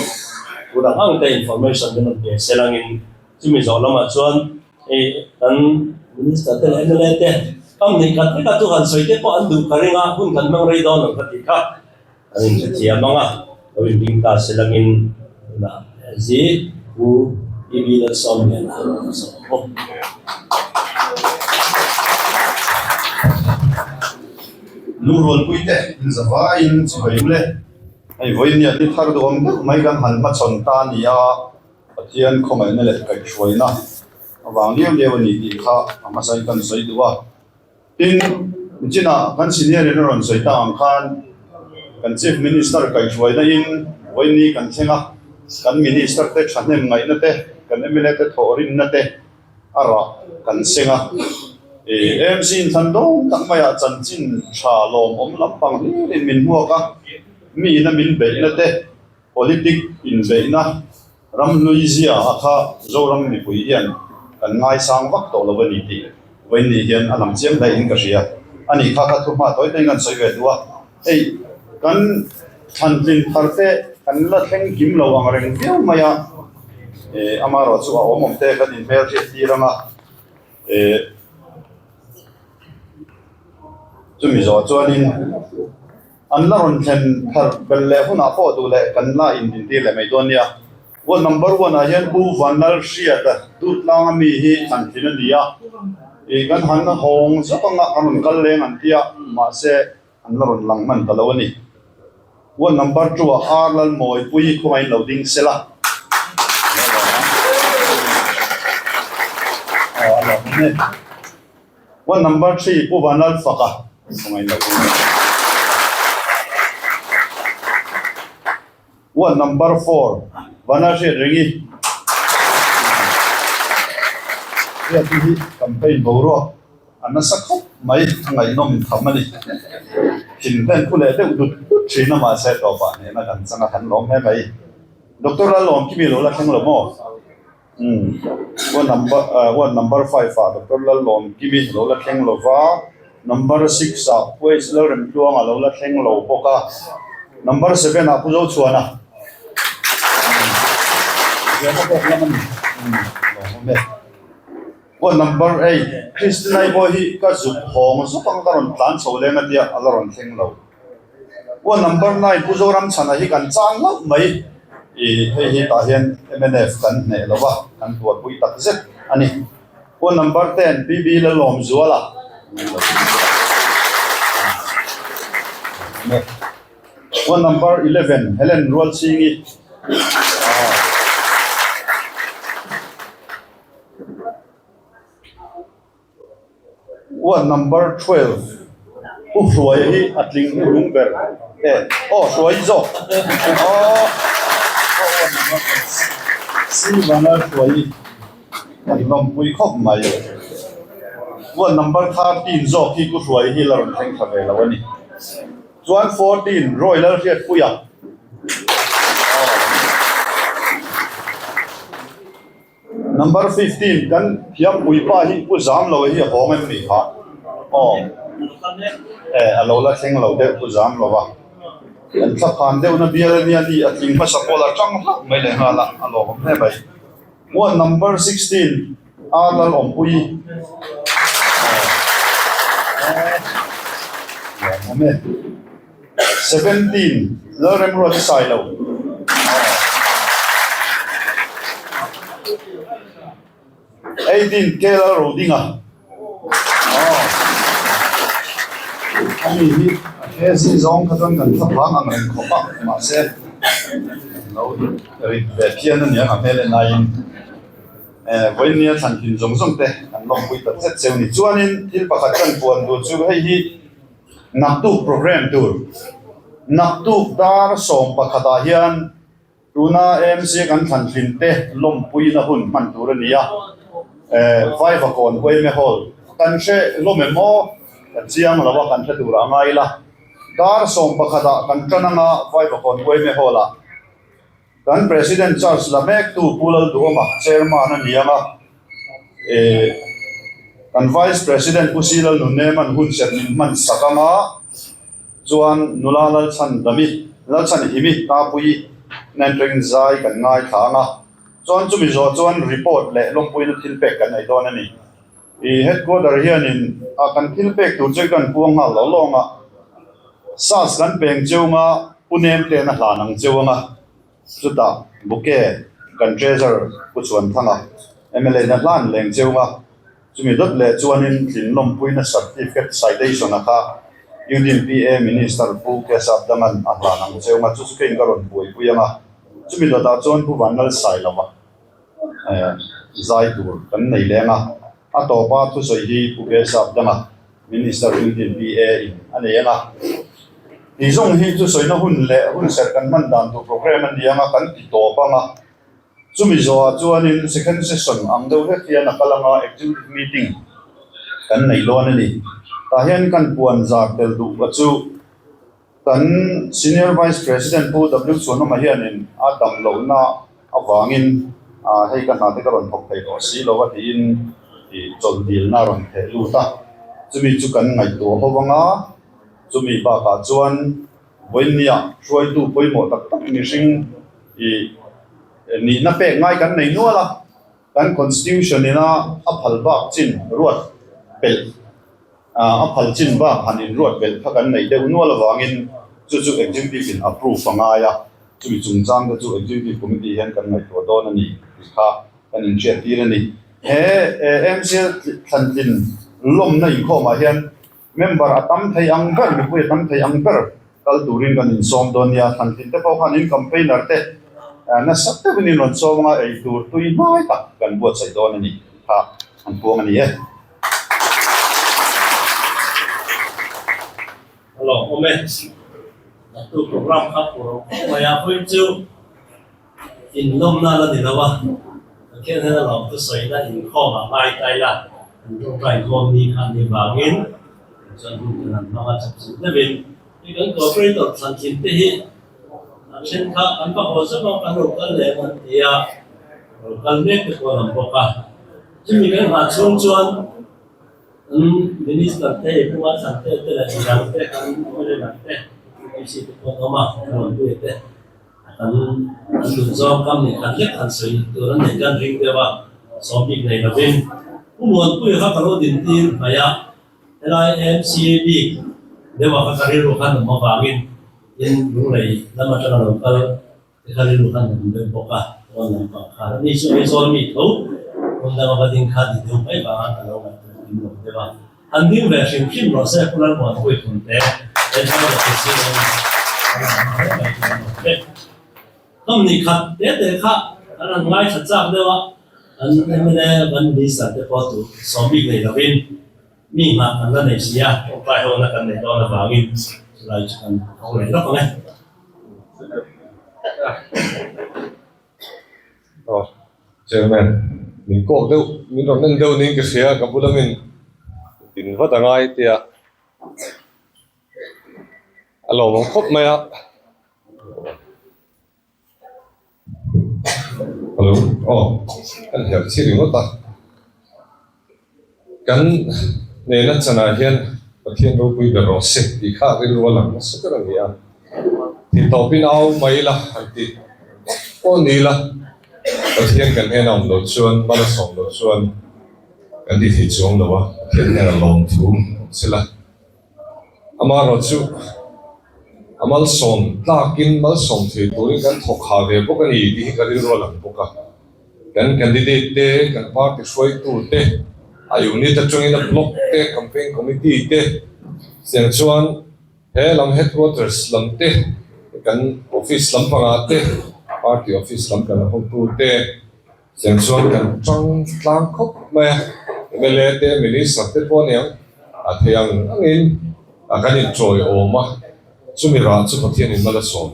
tur ang ang te information te rawn pe selangin chumi zawh lamah chuan hei kan minister te leh mla te kam nih khat veka chu han sawi te pawh an duh ka ring a, hun kan hmang rei dawn lo ka tih kha. An inhrethiam ang a, lo inring ta se langin tunah zi Pu EB Lalsawmliana a rawn zawh bawk. Lungrualpui te in zavaiin chibai u le. Hei vawinia ni thar duhawm deuh mai kan han hmachhawn ta a ni a, Pathian khawngaihna leh kaihhruaina avang liau liau a ni tih kha a hmasain kan sawi duh a. Tin, nichinah kan senior in a rawn sawi ta ang khan kan Chief Minister kaihhruaina in vawiini kan thleng a, kan Minister te thahnem ngaihna te, kan mla te thawhrimna te a rah kan seng a. AMC in thlan dawn tak maiah chanchin tha lawmawm lampang hlirin min hmuak a, mi ina min beihna te, Politic inbeihna ram hlui zia a kha Zoram mipui hian kan ngaisang vak tawh lo a ni tih vawiin hian a lang chiang hle in ka hria. A nih kha kha thu hma tawi tawiin kan sawi ve duh a, hei kan thlantlin thar te kan la thleng kim lo ang reng viau mai a, amaherawh chu a awm awm te kan inhmel hriat tir ang a, chumi zawh chuanin. An la rawn thlen thar bel leh hunah pawh duh leh kan la indintir leh mai dawn nia. Ward number one ah hian Pu Vanlal Hriata Durtlanga mi hi thlan thin a ni a, ih kan han hawng zauh anga kan rawn kal leng an ti a, mahse an la rawn lang hman ta lo a ni. Ward number two ah Ar Lalmawipui khawngaih in lo ding sela. Ward number 3 Pu Vanlalfaka khawngaih lo ding sela. Ward number 4 Vanlalhriat Ringi Hriati hi campaign boruak. A nasa khawp mai, a ngaihnawm tham a ni. Thin hlen phu leh deuh dut dut thin a mahse tawpah hnehna kan chang a, kan lawm hle mai. Doctor Lalawmkimi lo la thleng lo maw? Umm ward number ah ward number five ah Doctor Lalawmkimi lo la thleng lo va, number six ah Pu H Lalremtluanga lo la thleng lo bawk a, number seven ah Pu Zochhuana Ziahna bawk lam a ni. Umm lawmawm e. Ward number eight Christina i pawh hi ka zuk hawng zuk ang ka rawn tlan chho leng a tia a la rawn thleng lo. Ward number 9 Pu Zoramchhana hi kan chang hlauh mai. Ih hei hi tah hian mnf kan hneh lo va, kan tuarpui tak zet a ni. Ward number 10 PB Lalawmzuala. Ward number 11 Helen Rualchingi. Ward number 12 Pu Hruaia hi a tling hlung ber e aw Hruai zawk aw Silvana Hruai kan lawmpui khawp mai Ward number 13 zawk hi Pu Hruaia hi la rawn thleng tha ve lo a ni chuan 14 Roy Lalhriatpuia Number 15 kan thiampui pa hi Pu Zamlo hi a hawng em ni kha? Aw e a lo la thleng lo deuh Pu Zamlo a. Kan thlaphan deuhna bial ania ni a tling hmasa pawl a tang hlauh mai leh nghal a, a lawmawm hle mai. Ward number 16 R Lalawmpui aw lawmawm e. 17 Lalremruat i sai lo. 18 K Lalrodinga. Ani hi he zi zawng kha chuan kan thla phang ang reng khawp a mahse lo rit ve phian a niang a hmel en aiin vawinia thlan thin zawng zawng te an lawmpui tak zet cheu ni. Chuanin thil pakhat kan puan tur chu hei hi Naktuk program tur, Naktuk dar 11 ah hian tuna AMC kan thlan thin te lawmpuina hun hman tur a ni a, Vaivakawn Uaime Hall kan hre lawm em aw? Ka chiang lo a, kan hre tur ah ngai ila. Dar 11 ah kan tan anga Vaivakawn Uaime Hall ah Kan President Charge la mektu Pu Lalduhawma Chairman a ni ang a, kan Vice President Pu Si Lalnunneman hun serh min hman sak ang a, chuan nula Lalchhan Dami, Lalchhan Himi Tapuii nen tawngin zai kan ngaithla ang a, chuan chumi zawh chuan report leh lawmpuina thil pek kan nei dawn a ni. I headquarter hianin a kan thil pek tur chu kan puang nghal lo lawng a, SARS kan peng cheu nga Pu Nem ten a hlan ang cheu anga, chutah bouquet kan treasurer Pu Chuanthanga mla in a hlan leng cheu nga, chumi dawt leh chuanin tlin lawmpuina certificate citation a kha UDPA Minister Pu Kesap Dangan a hlan ang cheu nga, chu chu keiin ka rawn buaipui anga, chumi dawtah chuan Pu Vanlal Sailova. Zai tur kan nei leng a, a tawpa thusawi hi Pu Kesap danga Minister UDPA in a nei ang a. Tih zawng hi thusawina hun leh hunserh kan hman dan tur program a ni ang a, kan ti tawp ang a. Chumi zawhah chuanin second session ang deuh hlek hian a kal ang a, executive meeting kan nei lawn a ni. Tah hian kan puan zar tel duh a chu. Kan Senior Vice President Pu W Chhuanawma hianin a dam lohna avangin hei ka hna te ka rawn thawk thei tawh si lo a tiin chawlh dilna a rawn theh lut a, chumi chu kan ngaihtuah ho anga chumi bakah chuan vawinia hruaitu pawimawh tak tak mihring ih nihna pek ngai kan nei nual a, kan Constitution ina a phal bak chin ruat pelh. A phal chin bak han inruat belh kha kan neih deuh nual avangin chu chu Executive in approve a ngai a, chumi chungchang te chu Executive Committee hian kan ngaihtuah dawn a ni tih kha kan inhriat tir a ni. He MCL thlantlin lawmna inkhawmah hian member a tam thei ang ber, mipui a tam thei ang ber kal turin kan insawm dawn nia. Thlantlin te pawh khan in campaigner te nasa deuhin in rawn sawm anga ei tur tui hnai tak kan buatsaih dawn a ni tih kha an puang a ni e. A lawmawm e. Naktuk program kha pur awm khawp mai a, vawiin chu inlawmna la ni lo a, Pathian hian a lawm thusawiina inkhawm ah ngai ta ila. Kan tawngtai khawm ni kha ni vangin chuan hun kan han hmang a chak chak deuhin hei kan cooperator thlan thin te hi a then kha kan va haw zauh a kan lo kal leh ang an ti a, lo kal mek te pawh an awm bawk a. Chumi kan nghah chhung chuan kan minister te hei Pu Ngaithlan te te leh midang te kan MLA dang te MC te pawh an awm a, kan rawn lut te. Kan an duh zawng kam nih khat lek han sawi tur an nei kan ring deuh a, sawm bik nei lovin Pu Muanpuia kha ka lo din tir mai a, helai AMC bik deuh ah kha ka rilru khan awm avangin tin Lunglei lam atanga lo kal te kha rilru khan awm deuh bawk a, pawn lampang khan ani chu Aizawl mi tho hmun danga va ding kha ni deuh mai vanga ka lo ngaihtuah kim lo deuh a. An ding ve hrim hrim rawh se Pu Lalmuanpui Thunte he thil a ti si lo a ni ang hle mai tih an awm vek. Kham ni khat te te kha an han ngaithla chak deuh a, an mla kan minister te pawh tu sawm bik nei lovin mi nghah kan la nei si a, tawngtai ho na kan nei dawn avangin chulai chu kan hawng leh lawk ang e. Aw Chairman, min kawk deuh, min rawn en deuh niin ka hria, ka bula min din vat a ngai tia a lawmawm khawp mai a. Hello, aw kan herh chhi ringawt a, kan nena chanah hian Pathian ropui ber rawh se tih kha rilru a lang nasa ber a ni a, theihtawpin au mai la han ti pawh ni la, Pathian kan hnena awm loh chuan, mal a sawm loh chuan kan ti thei chuang lo a, Pathian hnena lawm thu awm se la. Amaherawhchu, a malsawm tlakin malsawm thei turin kan thawk ha ve bawk a ni tih hi ka rilru a lang bawk a. Kan candidate te, kan party hruaitu te, a unit atangin a block te, campaign committee te, chutiang chuan he lam headquarters lam te, kan office lampangah te, party office lam kan hotu te, Chutiang chuan kan tang tlang khawp mai a, mla te minister te pawh aniang a thei ang angin a kan inchawi awm a, chumi rah chu Pathianin mal a sawm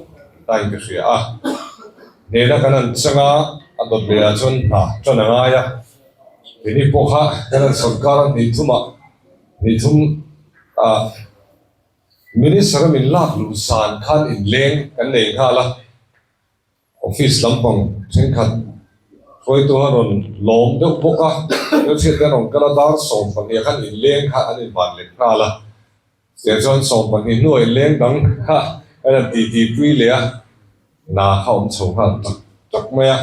tain ka hria a, hnena kan han chang a, a dawt leh ah chuan hna tan a ngai a, keini pawh kha kan han sawrkar a hnih thumah hnih thum ah minister a min lak luh zan khan inleng kan nei nghal a. Office lampang thenkhat hruaitu a rawn lawm deuh bawk a, hmelhriat te an rawn kal a, dar 12 khan inleng kha an invan leh nghal a, chutiang chuan 12 hnuah inleng dang kha an han titi pui leh a, hna kha awm chho nghal tak tak mai a,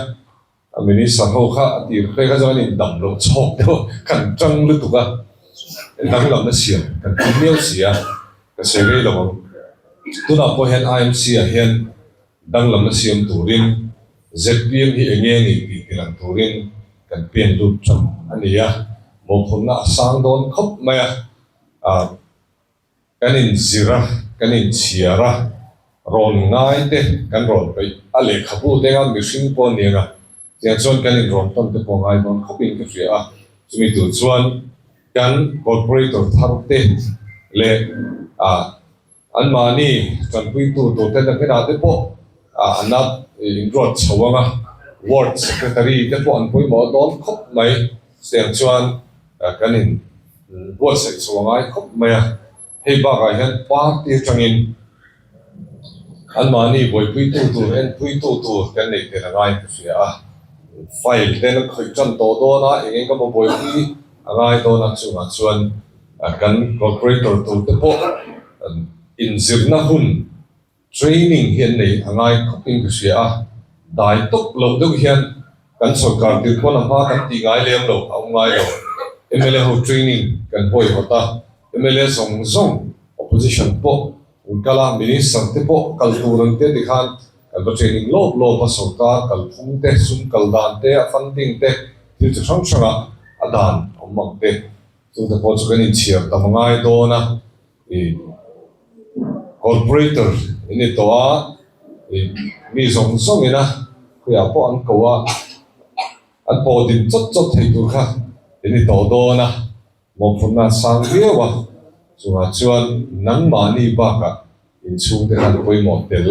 a minister ho kha a tir phei kha chuan an indam loh chhawk deuh kan tang lutuk a, danglamna siam kan tum miau si a, ka sawi rei lo ang, tunah pawh hian IMC ah hian Danglamna siam turin zpm hi eng nge ni tih tilang turin kan pen lut tang a ni a, mawhphurhna a sang dawn khawp mai a, kan inzir a, kan inchhiar a, rawn ngai te kan rawn peih a, lehkhabu te anga mihring pawh a ni anga, tiang chuan kan inrawn tawn te pawh a ngai dawn khawpin ka hria a, chumi tur chuan kan corporator thar te leh Anmahni tanpuitu turte na hmenah te pawh an a inruat chho ang a, Ward Secretary te pawh an pawimawh dawn khawp mai. Chutiang chuan kan in buatsaih chho a ngai khawp mai a, hei bakah hian party atangin anmahni buaipuitu tur, enpuitu tur kan neih tel a ngai ka hria a, file ten an khawih tan tawh dawn a, eng eng emaw buaipui a ngai dawn a, chungah chuan Kan corporator tur te pawh inzirna hun training hi an nei a ngai khawp in ka hria a, dai tawp loh deuh hian kan sorkar tir pawn a hma kan tih ngai lem lo a awm ngai lo. Mla ho training kan hawihawt a, mla zawng zawng opposition pawh an kal a, minister te pawh kal tur an tia tikhan kan va training lawp lawp a, sorkar kalphung te, sum kal dan te, a funding te, thil chi hrang hrangah a dan awm ang te. Chungte pawh chu kan inchhiar tam a ngai dawn a, ih corporator in ni tawh a, ih mi zawng zawng ina khawiah pawh an ko a, an pawh din chawt chawt thei tur kha in ni tawh dawn a, mawhphurhna a sang viau a, chungah chuan nangmahni bakah inchhungte khan pawimawh tel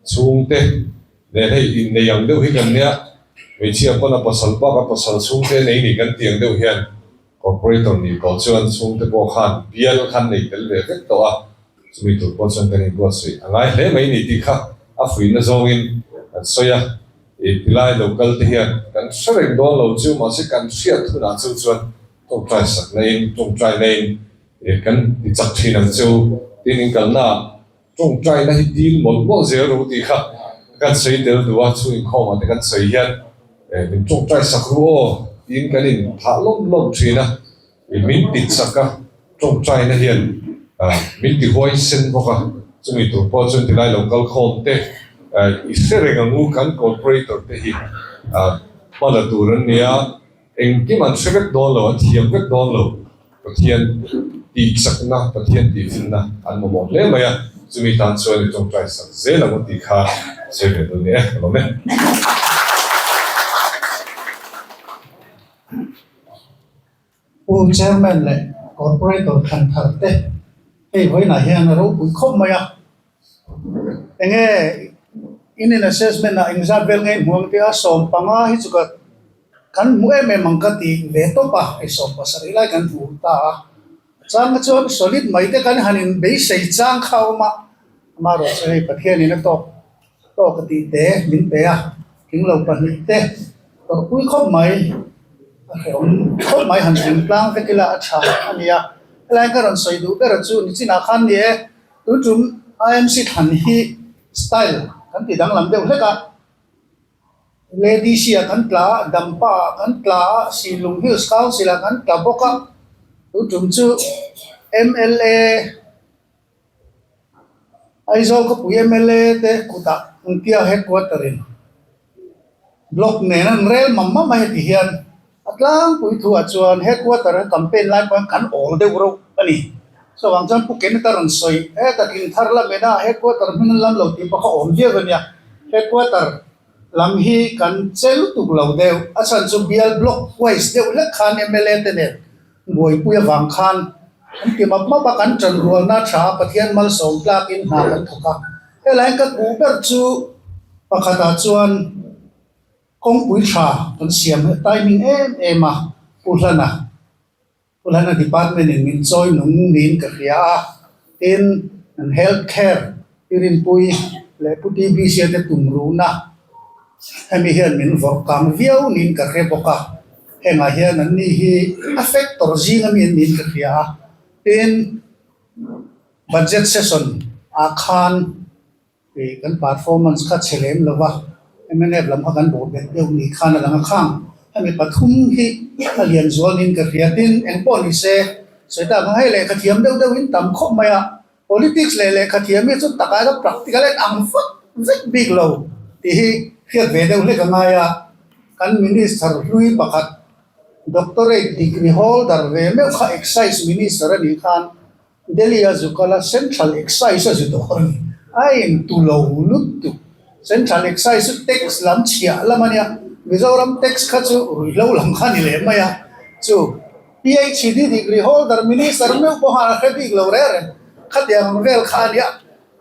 chhungte nen hei innei ang deuh hi kan nia, hmeichhia pawn a pasal bak a pasal chhungte nei ni kan ti ang deuh hian. Corporator nih tawh chuan chhungte pawh khan bial khan nei tel ve vek tawh a, chumi tur pawh chuan kan inbuatsaih a ngai hle mai ni tih kha a fuihna zawngin kan sawi a. I tilai lo kal te hian kan hre reng dawn lo chu mahse kan hriat hunah chu chuan tawngtai sak naiin tawngtai naiin kan ti chak thin ang chu tin in kalnaah Tawngtaina hi dil mawlh mawlh zel ro tih kha kan sawi tel duh a, chhung inkhawmah te kan sawi hian min tawngtai sak ru aw tiin kan in thah lawm lawm thin a, min ti chak a, tawngtaina hian min ti huaisen bawk a, chumi tur pawh chuan tilai lo kal khawm te i hre reng ang u kan corporator te hi hma la tur an nia. Engkim an hre vek dawn lo, an thiam vek dawn lo. Pathian tihchakna, Pathian tihfinna an mamawh hle mai a, chumi tan chuan i tawngtai sak zel ang u tih kha sawi ve dawn ni e, ka lawm e. Pu Chairman leh Corporator thlan thar te hei vawiinah hian a ropui khawp mai a, enge in in assessment ah engzat vel nge in hmu ang tia 15 hi chu ka Kan hmu em em ang ka ti ve tawp a, hei 70 lai kan hmu ta a. A chang kha chuan solid mai te kan han in beisei chang kha a awm a, amaherawh chu hei Pathianin a tawk tawk a tih te min pe a, thing lo pahnih te tawrhpui khawp mai a hrehawm khawp mai han zing tlang vek ila a tha a nia. Helai ka rawn sawi duh ber chu nichinah khan ni e, tun tum IMC thlan hi style kan ti danglam deuh hlek a. Lady-ah kan tla a, Dampa-ah kan tla a, Silung Hills Council-ah kan tla bawk a, tu tum chu mla Aizawl khawpui mla te kutah Ngtia headquarter-in block nen an rel mam mam a heti hian a tlangpui thuah chuan headquarter a campaign lai pawhin kan awl deuh reuh a ni. Chuvang chuan Pu Kenneth a rawn sawi heta tling thar lam ena headquarter hming an lam lo tih pawh kha awm viau a nia. Headquarter lam hi kan che lutuk lo deuh a chhan chu bial block wise deuh hlek khan mla te nen buaipui avang khan an ti map map a kan tan rualna tha Pathian malsawm tlakin hna kan thawk a. Helai ka duh ber chu pakhatah chuan Kawngpui tha kan siam hi timing em em a, Pu Hlana, Pu Hlana department in min chawi nung niin ka hria a, tin an health care Pi Rinpui leh Pu TBC te tum ruhna hemi hian min vawrh kang viau niin ka hre bawk a, hengah hian an ni hi a factor zing ami an niin ka hria a, tin budget session ah khan Ih kan performance kha chhe lem lo va, mnf lam kha kan bawh bet deuh ni khan a lang a khang. Hemi pathum hi a lian zual niin ka hria. Tin, eng pawh ni se, sawi tak ang hei lehkha thiam deuh deuh in tam khawp mai a, politics leh lehkha thiam hi chu takah erawh practical a ang vak vek bik lo tih hi hriat ve deuh hlek a ngai a. Kan minister hlui pakhat doctorate degree holder ve meuh kha excise minister a nih khan Delhi a zu kal a, Central Excise a zu dawr a ni. A intu lo lutuk. Central Excise chu tax lam chhiah lam a nia. Mizoram tax kha chu ruihhlo lam kha a ni leh mai a. Chu PhD degree holder minister meuh pawh khan a hre bik lo reng reng. Khatiang ang vel kha a nia.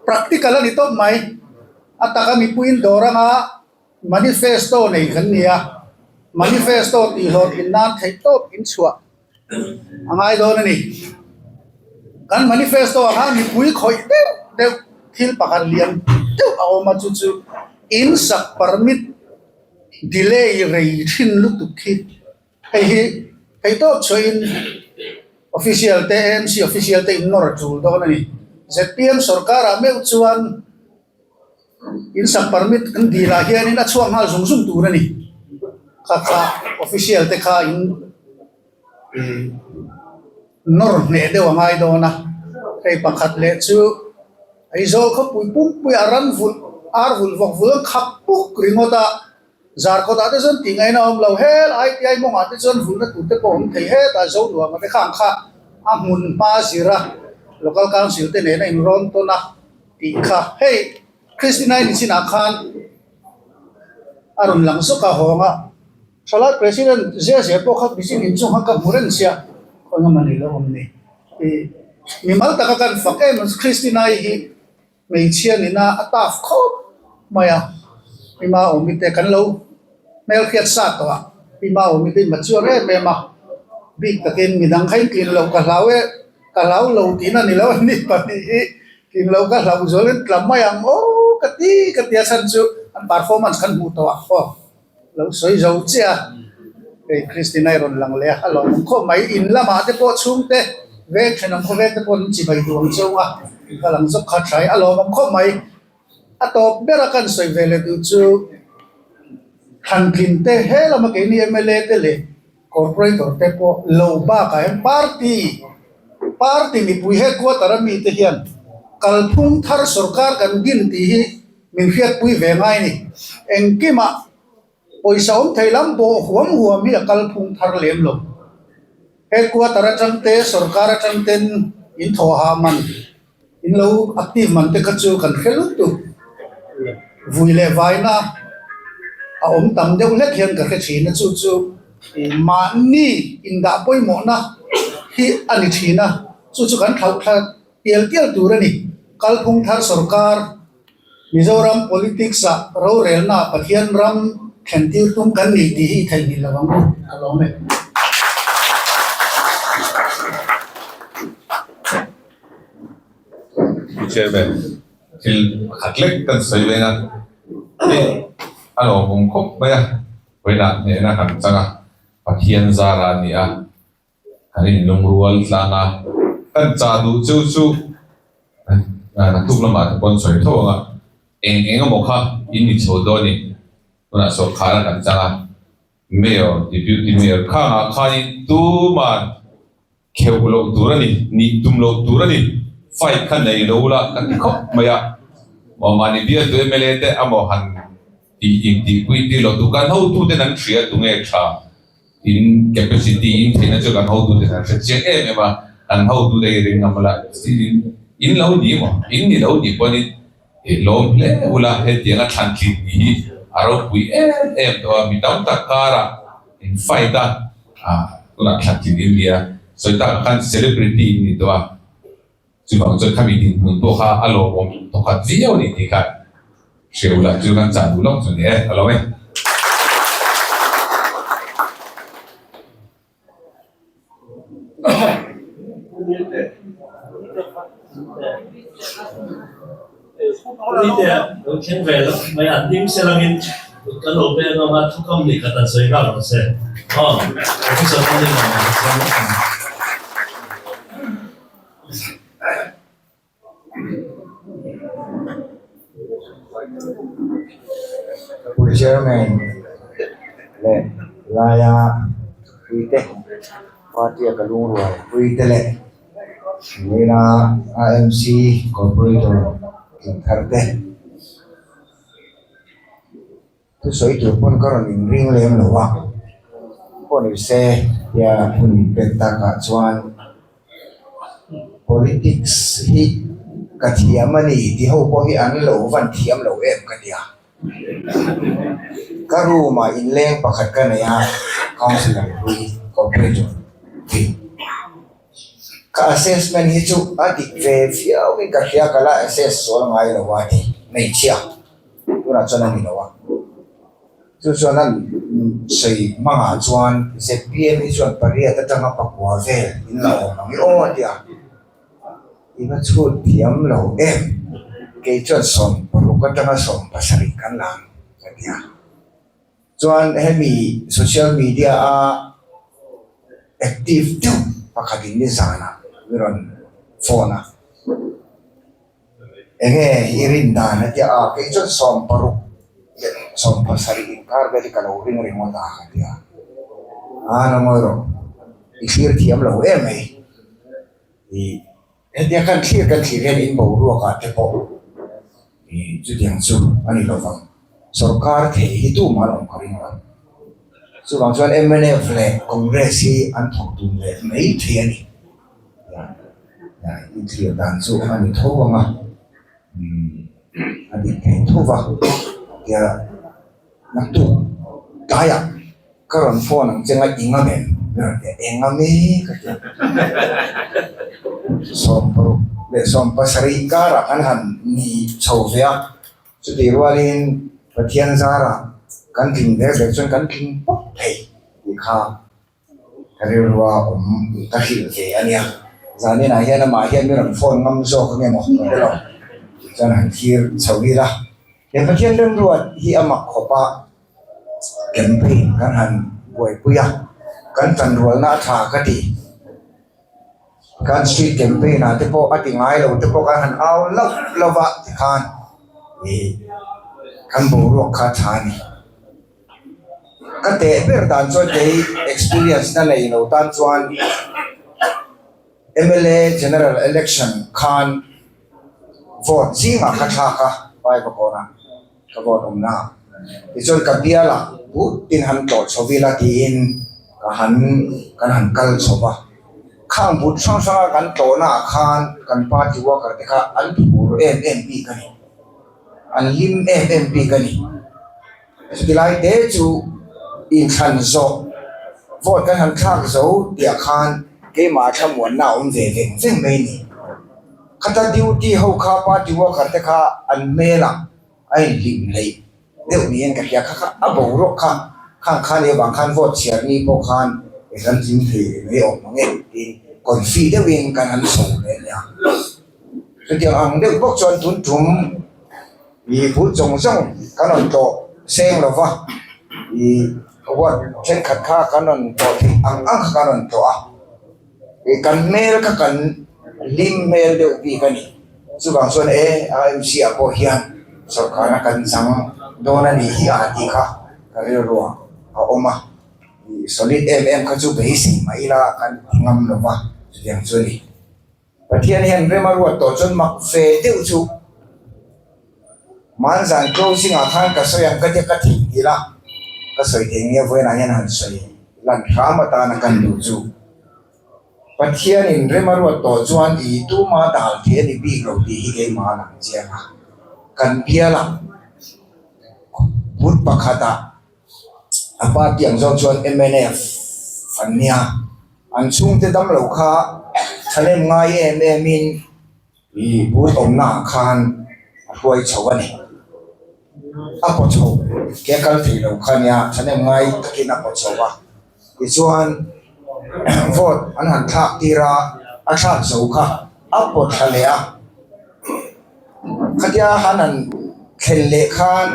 Practical a ni tawp mai. A taka mipuiin dawr anga manifesto nei kan ni a. Manifesto tihhlawhtlin nan theihtawp inchhuah. A ngai dawn a ni. Kan manifesto ah khan mipui khawih deuh deuh thil pakhat lian deuh a awm a chu chu in sak permit delay rei thin lutuk khi hei hi theihtawp chhuahin official te AMC official te in nawr a tul dawn a ni. Zpm sorkar ah meuh chuan In sak permit kan dil ah hianin a chhuak nghal zung zung tur a ni. Kha kha official te kha in ih nawr hneh deuh a ngai dawn a. Hei pakhat leh chu Aizawl khawpui pumpui a ran vulh ar vulh vawk vulh an khap puk ringawt a. Zarkawt ah te chuan tih ngaihna a awm lo. Hel ITI mawng ah te chuan vulhna tur te pawh a awm thei hetah Zonuam ah te kha ang kha a hmun hma zir a local council te nena inrawn tawn a. Tih kha hei Christina-i ni chinah khan a rawn lang zawk a hawng a, Thalai President zia zia pawh kha mihring inchung kha ka hmu reng sia, khawi nga mah ni lo awm ni. Ih mimal taka kan fak em ang chu Christina-i hi hmeichhia nina a tough khawp mai a, Pima Awmite kan lo hmelhriat sa tawh a, Pima Awmite mature em em a. Bik takin midang kha in tlin loh ka hlau e, ka hlau lo tihna ni lo a ni pahnih hi tlin loh ka hlauh zual in tla mai ang aw ka ti ka ti a chhan chu an performance kan hmuh tawh ah aw lo sawi zo chiah a hei Christina i rawn lang leh a a lawmawm khawp mai in lamah te pawh chhungte veng thenawm khawveng te pawh an chibai duh ang cheu a ka lang zawk kha tha i a lawmawm khawp mai. A tawp bera kan sawi ve leh duh chu Thlantlin te he lama keini mla te leh Corporator te pawh lo bakah hian party party mipui headquarter a mite hian kalphung thar sorkar kan din tih hi min hriatpui ve ngai a ni. Engkimah pawisa awm thei lam bawh huam huam hi a kalphung thar lem lo. Headquarter atang te sorkar atang ten in thawh hah man In lo active man te kha chu kan hre lut tuk. Vui leh vaina a awm tam deuh hlek hian ka hre thin a, chu chu mahni indah pawimawhna hi a ni thin a, chu chu kan thlauh thla tial tial tur a ni. Kalphung thar sorkar Mizoram politics ah rorelna Pathian ram thlen tir tum kan ni tih hi i theihnghilh lo ang u, ka lawm e. Pu Chairman, thil pakhat lek kan sawi veng a, hei a lawmawm khawp mai a, vawiinah hnehna kan chang a, Pathian zara a ni a, kan inlungrual tlang a, kan chah duh chu chu naktuk lamah te pawh an sawi tho ang a, eng eng emaw kha in ni chho dawn i, tunah sawrkhar a kan chang a, Mayor, Deputy Mayor khangah khanin tuman Kheuh loh tur a ni, nih tum loh tur a ni, fight kha nei lo ula ka ti khawp mai a. Maw mahni bialtu mla te amaw han tih intihpui tir loh tur kan hotuten an hria tunge tha in capacity in theihna chu kan hotuten an hre chiang em em a, kan hotute hi ring ngam la in lo ni maw in ni lo nih pawhin i lawm hle ula hetianga thlan tlin ni hi a ropui em em tawh a, mi tam tak karah In fight a, ah tunah thlan tlin in nia, sawi tak ah khan celebrity in ni tawh a, chuvang chuan khami dinhmun pawh kha a lawmawm thawkhat viau a ni tih kha hreu lah chu kan chah duh lawk chu ni e, ka lawm e. Nite lo thleng ve lo mai a, ding se langin kan lo peng ang a, thukam nih khat an sawi nghal rawh se. Aw, Officer Pu Nima an siam lawk ang. Pu Chairman leh laia puite party a ka lungrual puite leh Nena AMC Corporator tling thar te Thusawi tur pawn ka rawn inring lem lo a, pawh ni se tia hun min pek takah chuan politics hi ka thiam a ni tih ho pawh hi an lo van thiam lo em ka tia. Ka room ah inleng pakhat ka nei a, councillor hlui cooperator tih. Ka assessment hi chu a dik ve viau in ka hria ka la assess sual ngai lo a ni hmeichhia. Tunah chuan a ni lo a, chu chuan a sawi hmangah chuan zpm hi chuan pariat atanga pakua vel in la awm ang i aw a ti a, i va chhut thiam lo em, kei chuan 60 atanga 70 kan la ang ka ti a, chuan hemi social media a active deuh pakhatin nizanah mi rawn phone a. Enge i rin dan a tia a, kei chuan 60 leh 70 inkar vel hi ka lo ring ringawt a ka ti a, aa na ngawi rawh, i thlir thiam lo em mai, i hetia kan thlir kan thlir hian in boruak ah te pawh i chutiang chu a ni lo vang, sorkar thei hi tumah an awm ka ring lo, chuvang chuan mnf leh Congress hi an thawk dun leh mai thei a ni. Inthlir dan chu a ni tho ang a, a dik thei tho va, tia naktuk tlaiah ka rawn phone ang che nga i ngam em? Ka rawn ti a, eng ngam e ka ti a, 60 leh 70 karah kan han ni chho ve a, chutih rualin Pathian zarah kan tling ber ber chuan kan tling pawp thei tih kha. Ka rilrua awm ka hrilh ve a nia. Zaninah hian amah hian mi rawn phone ngam zawk ange maw ka hre lo tih chuan han thlir chho ila. He Pathian remruat hi a mak khawp a, campaign kan han buaipui a, kan tanrualna a tha ka ti. Kan street campaign ah te pawh a ti ngai lo te pawh kan han au lauh lauh a tikhan ih kan boruak kha a tha a ni. Ka teh ber dan chuan kei experience na nei lo tan chuan mla general election khan vote zingah ka thlak a Vaivakawn ah ka vote awmna ah tichuan ka bial ah but tin han tlawh chho ila tiin ka han kan han kal chho va khang but hrang hrang a kan tlawhna ah khan kan party worker te kha an phur em em bik a ni. An hlim em em bik a ni. Chuti lai te chu inthlan zawh vote kan han thlak zo tih ah khan keimah thlamuanna a awm ve veng veng mai a ni. Khata duty ho kha party worker te kha an hmel ah a inhlim hleih deuh niin ka hria kha kha a boruak kha khang khan leh vang khan vote chhiar ni pawh khan kan tling thei mai awm ang e tiin confi deuhin kan han chho leh nia. Chutiang ang deuh bawk chuan tun tum ih bul zawng zawng kan rawn tlawh seng lo va, ih ward thenkhat kha kan rawn tlawh theih ang ang kha kan rawn tlawh a, ih kan hmel kha kan hlim hmel deuh bik a ni. Chuvang chuan e IMC ah pawh hian sorkarna kan chang dawn a nih hi a tih kha ka rilruah a awm a, ih solid em em kha chu beisei mah ila kan ti ngam lo va, chutiang chu a ni. Pathian hian rem a ruat tawh chuan mak ve deuh chu Manzan closing ah khan ka sawi ang ka tia ka thih tir a, ka sawi thei nge vawiinah hian han sawi lan hram atana kan duh chu. Pathianin rem a ruat tawh chuan i tuma dal thei a ni bik lo tih hi keimah a lang chiang a, kan bial a but pakhatah a party ang zawng chuan mnf an nia. An chhungte damlo kha thahnem ngai em em in ih bul awmna ah khan a hruai chho a ni. A paw chho ke kal thei lo kha nia thahnem ngai takin a paw chho a. Tichuan vote an han thlak tir a, a thlak zo kha a paw thla leh a. Khatia han han thlen leh khan.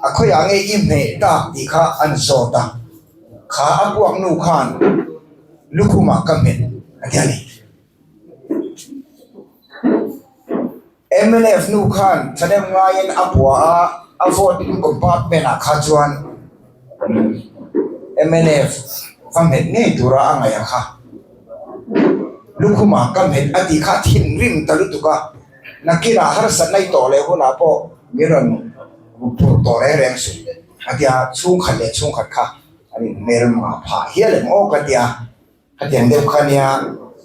A khawiah nge i hmeh tak tih kha an zawt a, kha a puak nu khan lukhumah ka hmet a ti a ni. Mnf nu khan thahnem ngaiin a pua a, a vote in compartment ah kha chuan mnf va hmet ngei tura a ngaih a kha. Lukhumah ka hmet a tih kha a thinrim ta lutuk a. Nakinah harsatna i tawh leh hunah pawh min rawn phurh tawh reng reng suh a tia, chhungkhat leh chhungkhat kha an inhmel mah phah hial em aw ka tia, khatiang deuh kha nia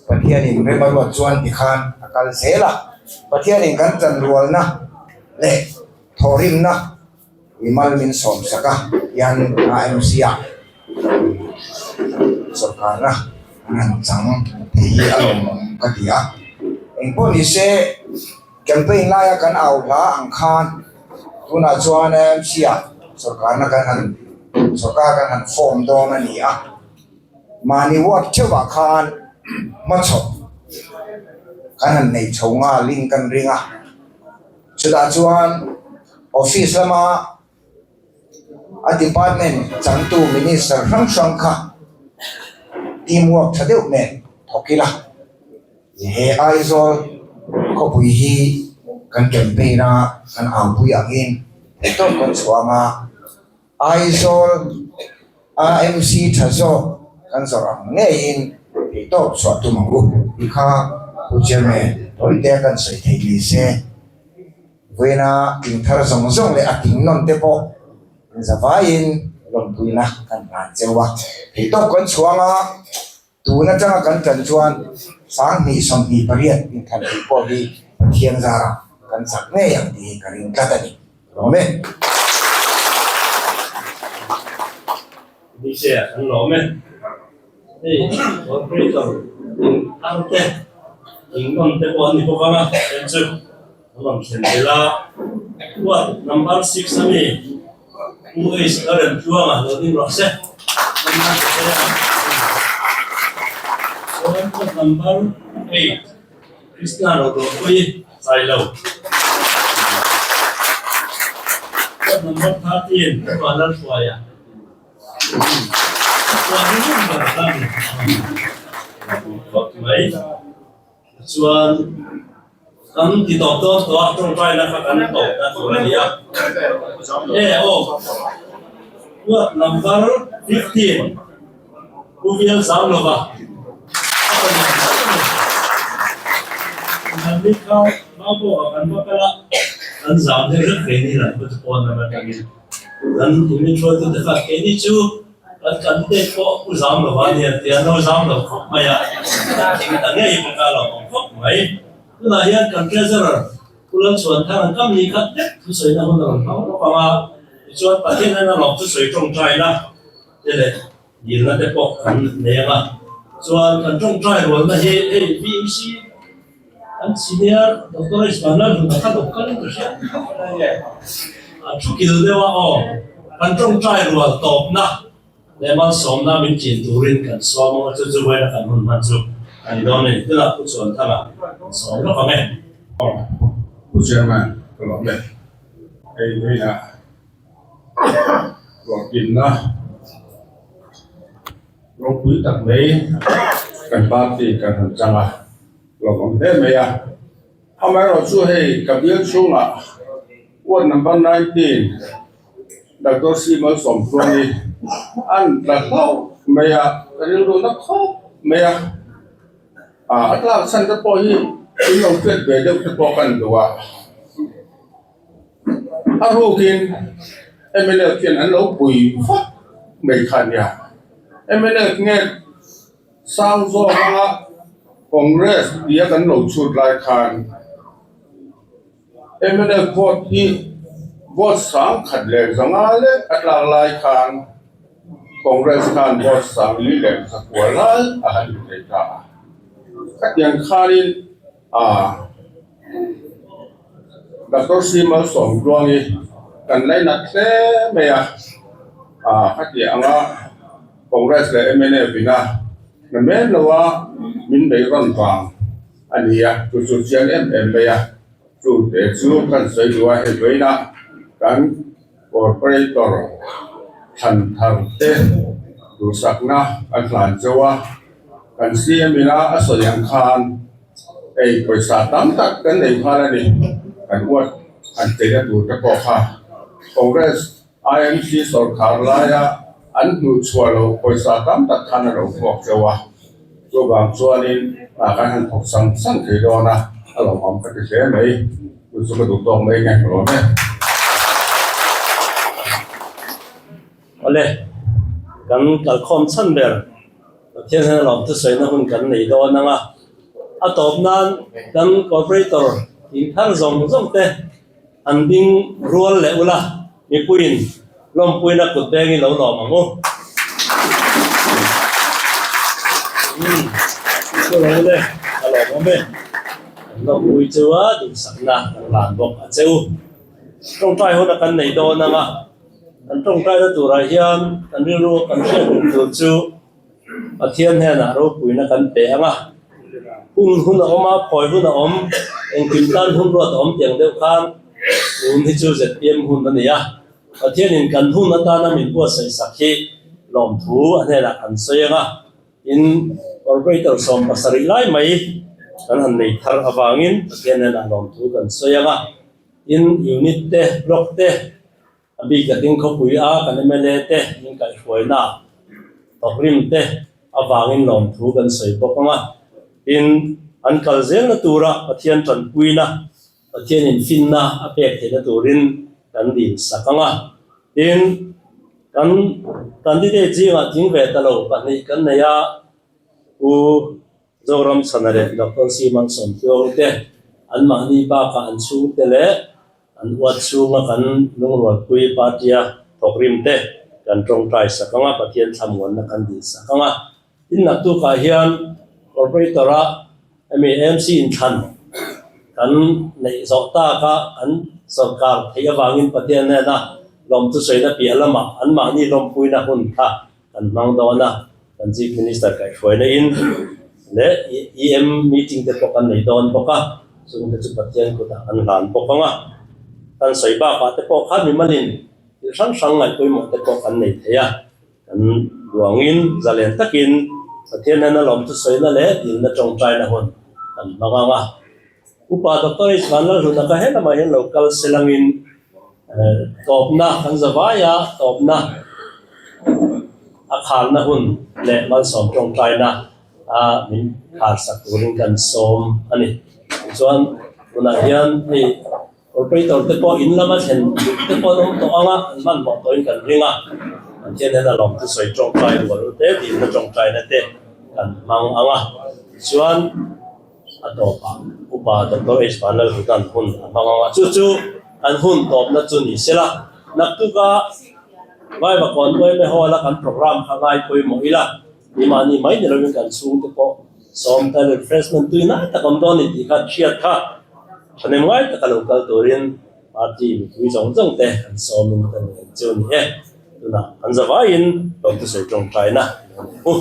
Pathianin rem a ruat chuan tikhan a kal zel a, Pathianin kan chanrualna leh thawhrimna i mal min sawm sak a hian AMC ah sorkarna an han chang tih hi a lawmawm ka ti a. Engpawh ni se campaign laia kan au hla ang khan tunah chuan AMC ah sorkarna kan han sorkar kan han form dawn a ni a. Mahni ward theuhah khan hmachhawp kan han nei chho nghalin kan ring a. Chutah chuan office lama a department changtu minister hrang hrang kha team work tha deuh nen thawk ila, he Aizawl khawpui hi kan campaign a kan aupui angin theihtawp kan chhuah anga Aizawl AMC tha zawk kan zawrh ang ngeiin theihtawp chhuah tum ang u tih kha Pu Chairman Tawite kan sawi theih ni se. Vawiina tling thar zawng zawng leh a tling nawn te pawh zavaiin lawmpuina kan hlan cheu a. Theihtawp kan chhuang a, tun atanga kan tan chuan 2028 inthlan theih pawh hi Pathian zarah kan chak ngei ang tih hi ka ring tlat a ni. Lawm e. Ni se an lawm e. Hei operator in thar te in nawn te pawh an ni bawk ang a, heng chu an rawn thlen tel a. Ward number 6 ami Pu H Laren Tluanga lo ding rawh se. Chuan ward number 8 Krishna Rodawpui Sailo. Ward number 13 Vanlalhruaia. Chuan kan ti tawp dawn tawh a tawngtai na kha kan tawp na tur a ni a e aw ward number 15 Pu Vial zam lova a pahnih an ni kha Mabo ah kan va kal a kan zam deuh hlek ve ni lah chu pawn lam atangin Kan in hruaitute kha keini chu kan candidate pawh u zam lo a nia tia no zam lo khawp mai a, thing ta ngei bawk a lo awm khawp mai. Tunah hian kan treasurer Pu Lalchhuanthar an kam ni khat vek thusawina hun a rawn hmang bawk ang a, tichuan Pathian hian a lawm thusawi tawngtaina te leh dilna te pawh kan nei ang a, chuan kan tawngtai rualna hi hei VMC An senior Doctor Ismail Lalhluna kha lo kal in ka hria nge a thu kil deuh a aw kan tawngtai rual tawpna leh malsawmna min chin turin kan sawm ang a chu chu vawiina kan hun hman chu a ni dawn a ni tunah Pu Chuanthanga kan sawm lawk ang e. Pu Chairman ka lawm e hei vawiinah hlawhtlinna Ropui tak mai kan party kan han chang a, lawmawm hle mai a. Amaherawh chu hei ka bial chhungah ward number 19 Doctor C Malsawmtluangi an tla hlauh mai a, ka rilru na khawp mai a. A tlak chhan te pawh hi in lo hriat ve deuh te pawh ka ni duh a. A rukin mnf hian an lo pui vak mai kha nia. Mnf nge sang zawk anga Congress tia kan lo chhut lai khan mnf vote hi vote sang khat leh zanga lek a tlak lai khan Congress khan vote sang li leh zakua lai a han inthei ta a. Khatiang khanin Aaa Doctor C Malsawmtluangi kan lainat hle mai a, aaa khatiang anga Congress leh mnf ina na men lo a min bei rawn vang a ni a, chu chu chiang em em mai a, chu te chu kan sawi duh a hei vawiinah kan corporator thlan thar te duhsakna kan hlan chauh a. Kan CM ina a sawi ang khan hei pawisa tam tak kan nei nghal a ni. Kan uat han cheina tur te pawh kha Congress IMC sawrkhar laia an hnuh chhuah loh pawisa tam tak khan a lo hmuak teuh a. Chuvang chuanin hna kan han thawk sang sang thei dawn a, a lawmawm ka ti hle mai. Chu chu ka duh tawk mai nge ka lawm e. Awle, kan kalkhawm chhan ber Pathian hian lawm thusawina hun kan nei dawn ang a, a tawp nan kan corporator in thar zawng zawng te an ding rual leh ula mipuiin lawmpuina kut bengin lo lawm ang u. Umm, chu lo le, a lawmawm e. Kan lawmpui chu a duhsakna kan lan bawk a che u. Tawngtai huna kan nei dawn ang a. Kan tawngtaina turah hian kan rilru kan hriat tum tur chu Pathian hnenah ropuina kan pe ang a. Hun hun a awm a, phawi hun a awm, engkim tan hun ruat a awm tiang deuh khan tun hi chu zpm hun a ni a. Pathianin kan hun atana min buatsaih sak hi lawmthu a hnenah kan sawi ang a. Tin, Corporator 70 lai mai kan han nei thar avangin Pathian hnenah lawmthu kan sawi ang a. Tin, unit te, block te, a bik takin khawpui a kan mla te min kaihhruaina thawkrim te avangin lawmthu kan sawi bawk ang a. Tin, an kal zelna tura Pathian tanpuina, Pathian infinna a pek theihna turin kan dil sak ang a. Tin, kan candidate zingah tling ve ta lo pahnih kan nei a, Pu Zoram chhana leh Doctor C Malsawmtluang te anmahni bakah an chhungte leh an uat chhunga kan lungrualpui party-a thawkrim te kan tawngtai sak ang a, Pathian thlamuanna kan dil sak ang a. Tin naktukah hian Corporator-a hemi AMC inthlan kan neih zawh taka kan sawrkar theih avangin Pathian hnena lawmthu sawiina piah lamah anmahni lawmpuina hun kha. kan hmang dawn a, kan Chief Minister kaihhruaina in leh EM meeting te pawh kan nei dawn bawk a, chungte chu Pathian kutah kan hlan bawk ang a. Kan sawi bakah te pawh khan mimalin thil hrang hrang ngaihpawimawh te pawh kan nei thei a, kan duangin zalen takin Pathian hnena lawmthusawina leh dilna tawngtaina hun kan hmang ang a. Upa Doctor H Vanlalhluna kha helamah hian lo kal se langin tawpna kan za vai a, tawpna a kharna hun leh malsawm tawngtaina a min kharsak turin kan sawm a ni. Tichuan tunah hian hei operator te pawh in lama thlen duh te pawh an awm tawh ang a, an hmanhmawh tawhin kan ring a, Pathian hian a lawm thusawi tawngtai rual te, dilna tawngtaina te kan hmang ang a. Tichuan. A tawpah Upa Doctor H Vanlalhutan hun a hmang ang a, chu chu an hun tawpna chu ni sela, naktuka Vaivakawn Uaime Hall-a kan programme kha ngai pawimawh ila, keimahni mai ni lovin kan chhungte pawh sawm tal refreshment tui nai tak awm dawn ni tih kha hriat kha thahnem ngai taka lo kal turin party mipui zawng zawng te kan sawmin kan ngen chu ni e. Tunah an za vaiin lawmthusawi tawngtaina an nei hu.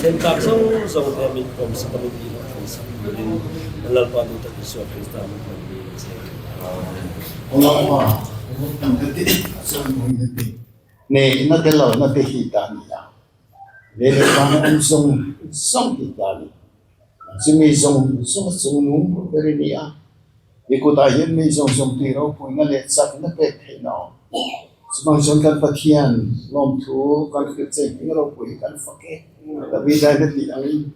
Kan tlak zawng zawng te min pawmsak a min tihhlawhthlingsak turin kan Lalpa duhtak Isua Krista min rawn ni a che. Amen. Ne na te lo na te hi ta ni a le le pa na um zong zong hi ta ni chumi zong zong chung nung ber ni a i kutah hian mi zawng zawng tui ropuina leh chakna pek theih na awm. Chuvang chuan kan Pathian lawmthu kan hrilh che hming ropui hi kan fak e. Davida hian a tih angin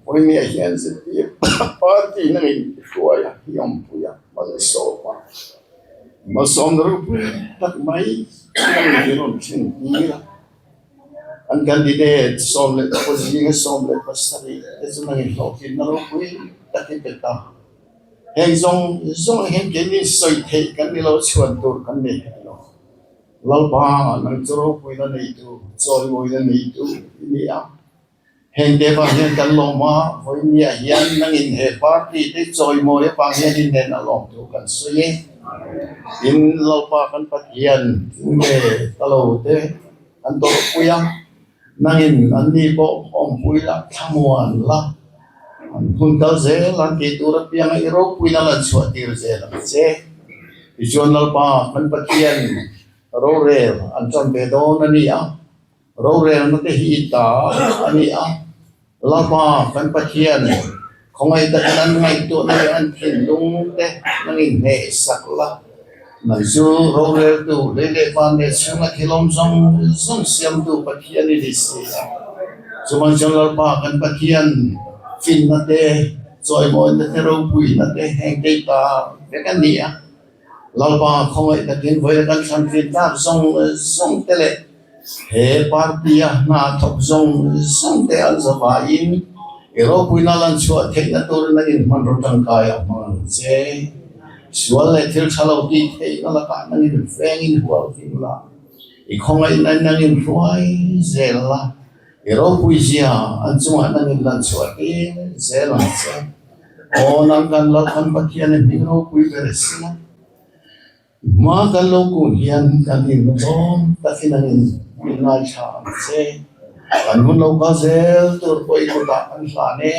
Bohemia hian zirtir party nangin i hruai a, i awmpui a, malsawm a, malsawmna ropui tak mai nangin i rawn thlen tir a. An candidate 11 zinga 17 te chu nangin hlawhtlinna ropui tak i pe ta. Heng zawng zawng hian keini sawi theih kan ni lo chhuan tur kan nei hek lo. Lalpa nang chu ropuina neitu, chawimawina neitu i ni a. Heng te vang hian kan lawm a, vawinia hian nangin he party te chawimawi avang hian i nen a lawm thu kan sawi e. Tin, Lalpa kan Pathian nge ka lo te an tawrhpui a, nangin anni pawh awmpui la, thlamuan la, an hun kal zel an tih tur apianga i ropuina lan chhuah tir zel ang che. Tichuan Lalpa kan Pathian rorel an tan ve dawn a ni a. Rorelna te hi ta a ni a, Lapa kan Pathian khawngaih takin an ngaihtuahna leh an thinlung te nang inhnehsak la, nang chu roreltu lei leh van leh chhunga thil awm zawng zawng siamtu Pathian i ni si a. Chuvang chuan Lalpa kan Pathian finna te. Chawimawina te ropuina te heng te ta vek a ni a. Lalpa khawngaih takin vawi kan thlan tlin tlak zawng zawng te leh he party a hna thawk zawng zawng te an zavaiin i ropuina lan chhuah theihna turin an inhmanraw tangkai a hmang ang che. Sual leh thil tha lo tih theihna lakah nangin vengin hual hlim la, i khawngaihna nangin hruai zel la. I ropui zia an chungah nangin lan chhuah tir zel ang che. Aw nang kan Lalpan Pathian i hming ropui ber si a, hma kan lo kun hian kan inhmu tlawm takin an in min ngaithla ang che. Kan hun lo kal zel tur pawh i kutah kan hlan e.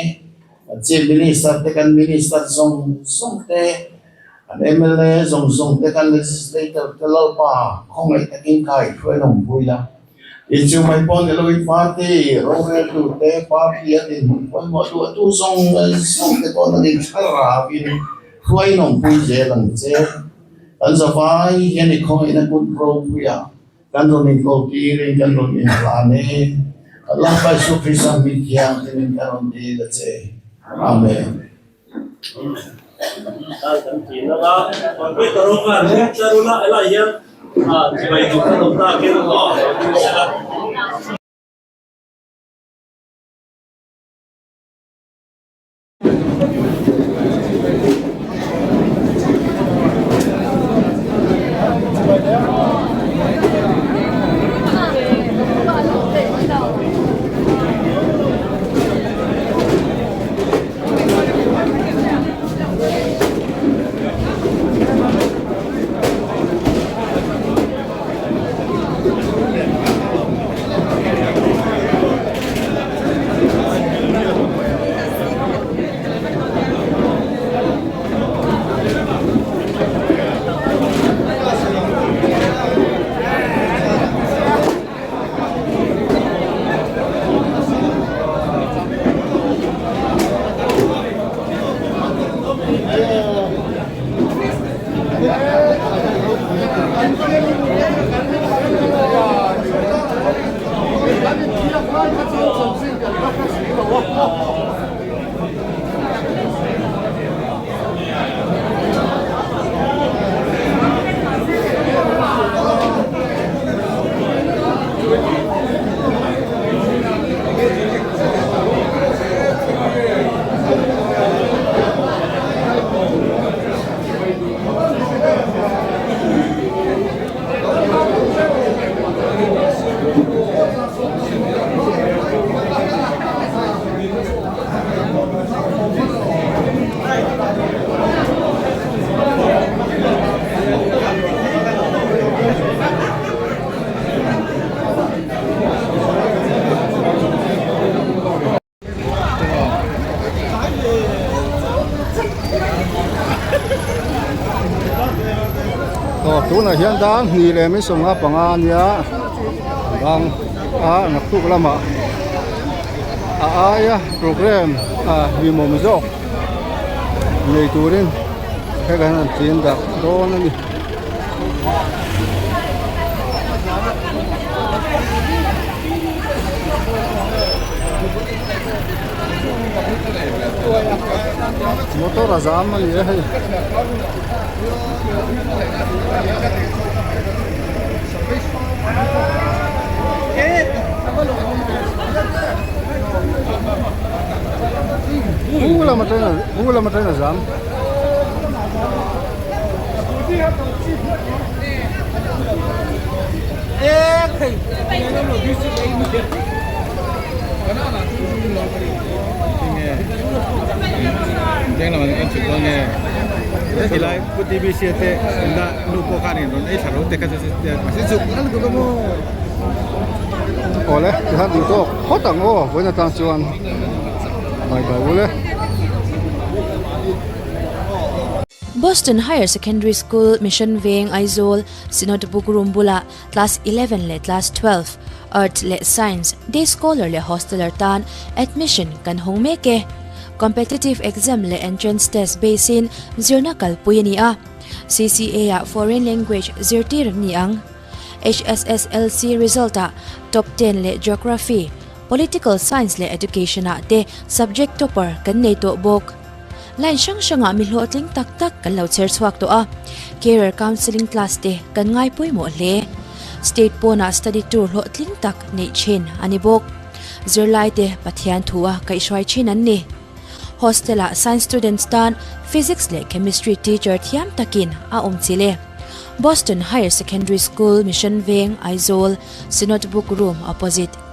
Kan Chief Minister te, kan Minister zawng zawng te, kan mla zawng zawng te, kan Legislator te Lalpa khawngaih takin kai hruai lawm pui la. Inchung mai pawh ni loin party roreltu te, party a dinhmun pawimawh duahtu zawng zawng te pawh nan inthlarauin hruai nawmpui zel ang che. Kan zavai hian i khawngaihna kut ropuia kan rawn inkawl tirin kan rawn inhlan e. Lalpa Isu Krista hming thianghlimin ka rawn dil a che. Amen. Aw tunah hian dang hnih leh mai 55 a nia dang a naktuk lamah a aia program a hlimawm zawk nei turin heta hian an chin dah dawn a ni. Motor a zam a ni e hei. Pu lam atangin pu lam atangin a zam. Awle tihian duh tawk phawt ang aw vawiin atang chuan bye bye ule. Boston Higher Secondary School, Mission Veng, Aizawl, Synod Book Room bulah Class 11 leh Class 12, Arts leh Science, Day Scholar leh Hosteler tan admission kan hawng mek e. Competitive Exam leh Entrance Test base in zirna kalpui a ni a. CCA ah Foreign Language zirtir an ni ang. HSSLC result ah Top Ten leh Geography, Political Science leh Education ah te subject topper kan nei tawh bawk. Line hrang hrangah mi hlawhtling tak tak kan lo chher chhuak tawh a, Career Counselling class te kan ngai pawimawh hle. State pawnah study tour hlawhtling tak neih thin a ni bawk. Zirlaite Pathian thu a kaihhruai thin an ni. Hostel-ah Science students tan Physics leh Chemistry teacher thiam takin a awm chil e. Boston Higher Secondary School, Mission Veng, Aizawl, Synod Book Room opposite.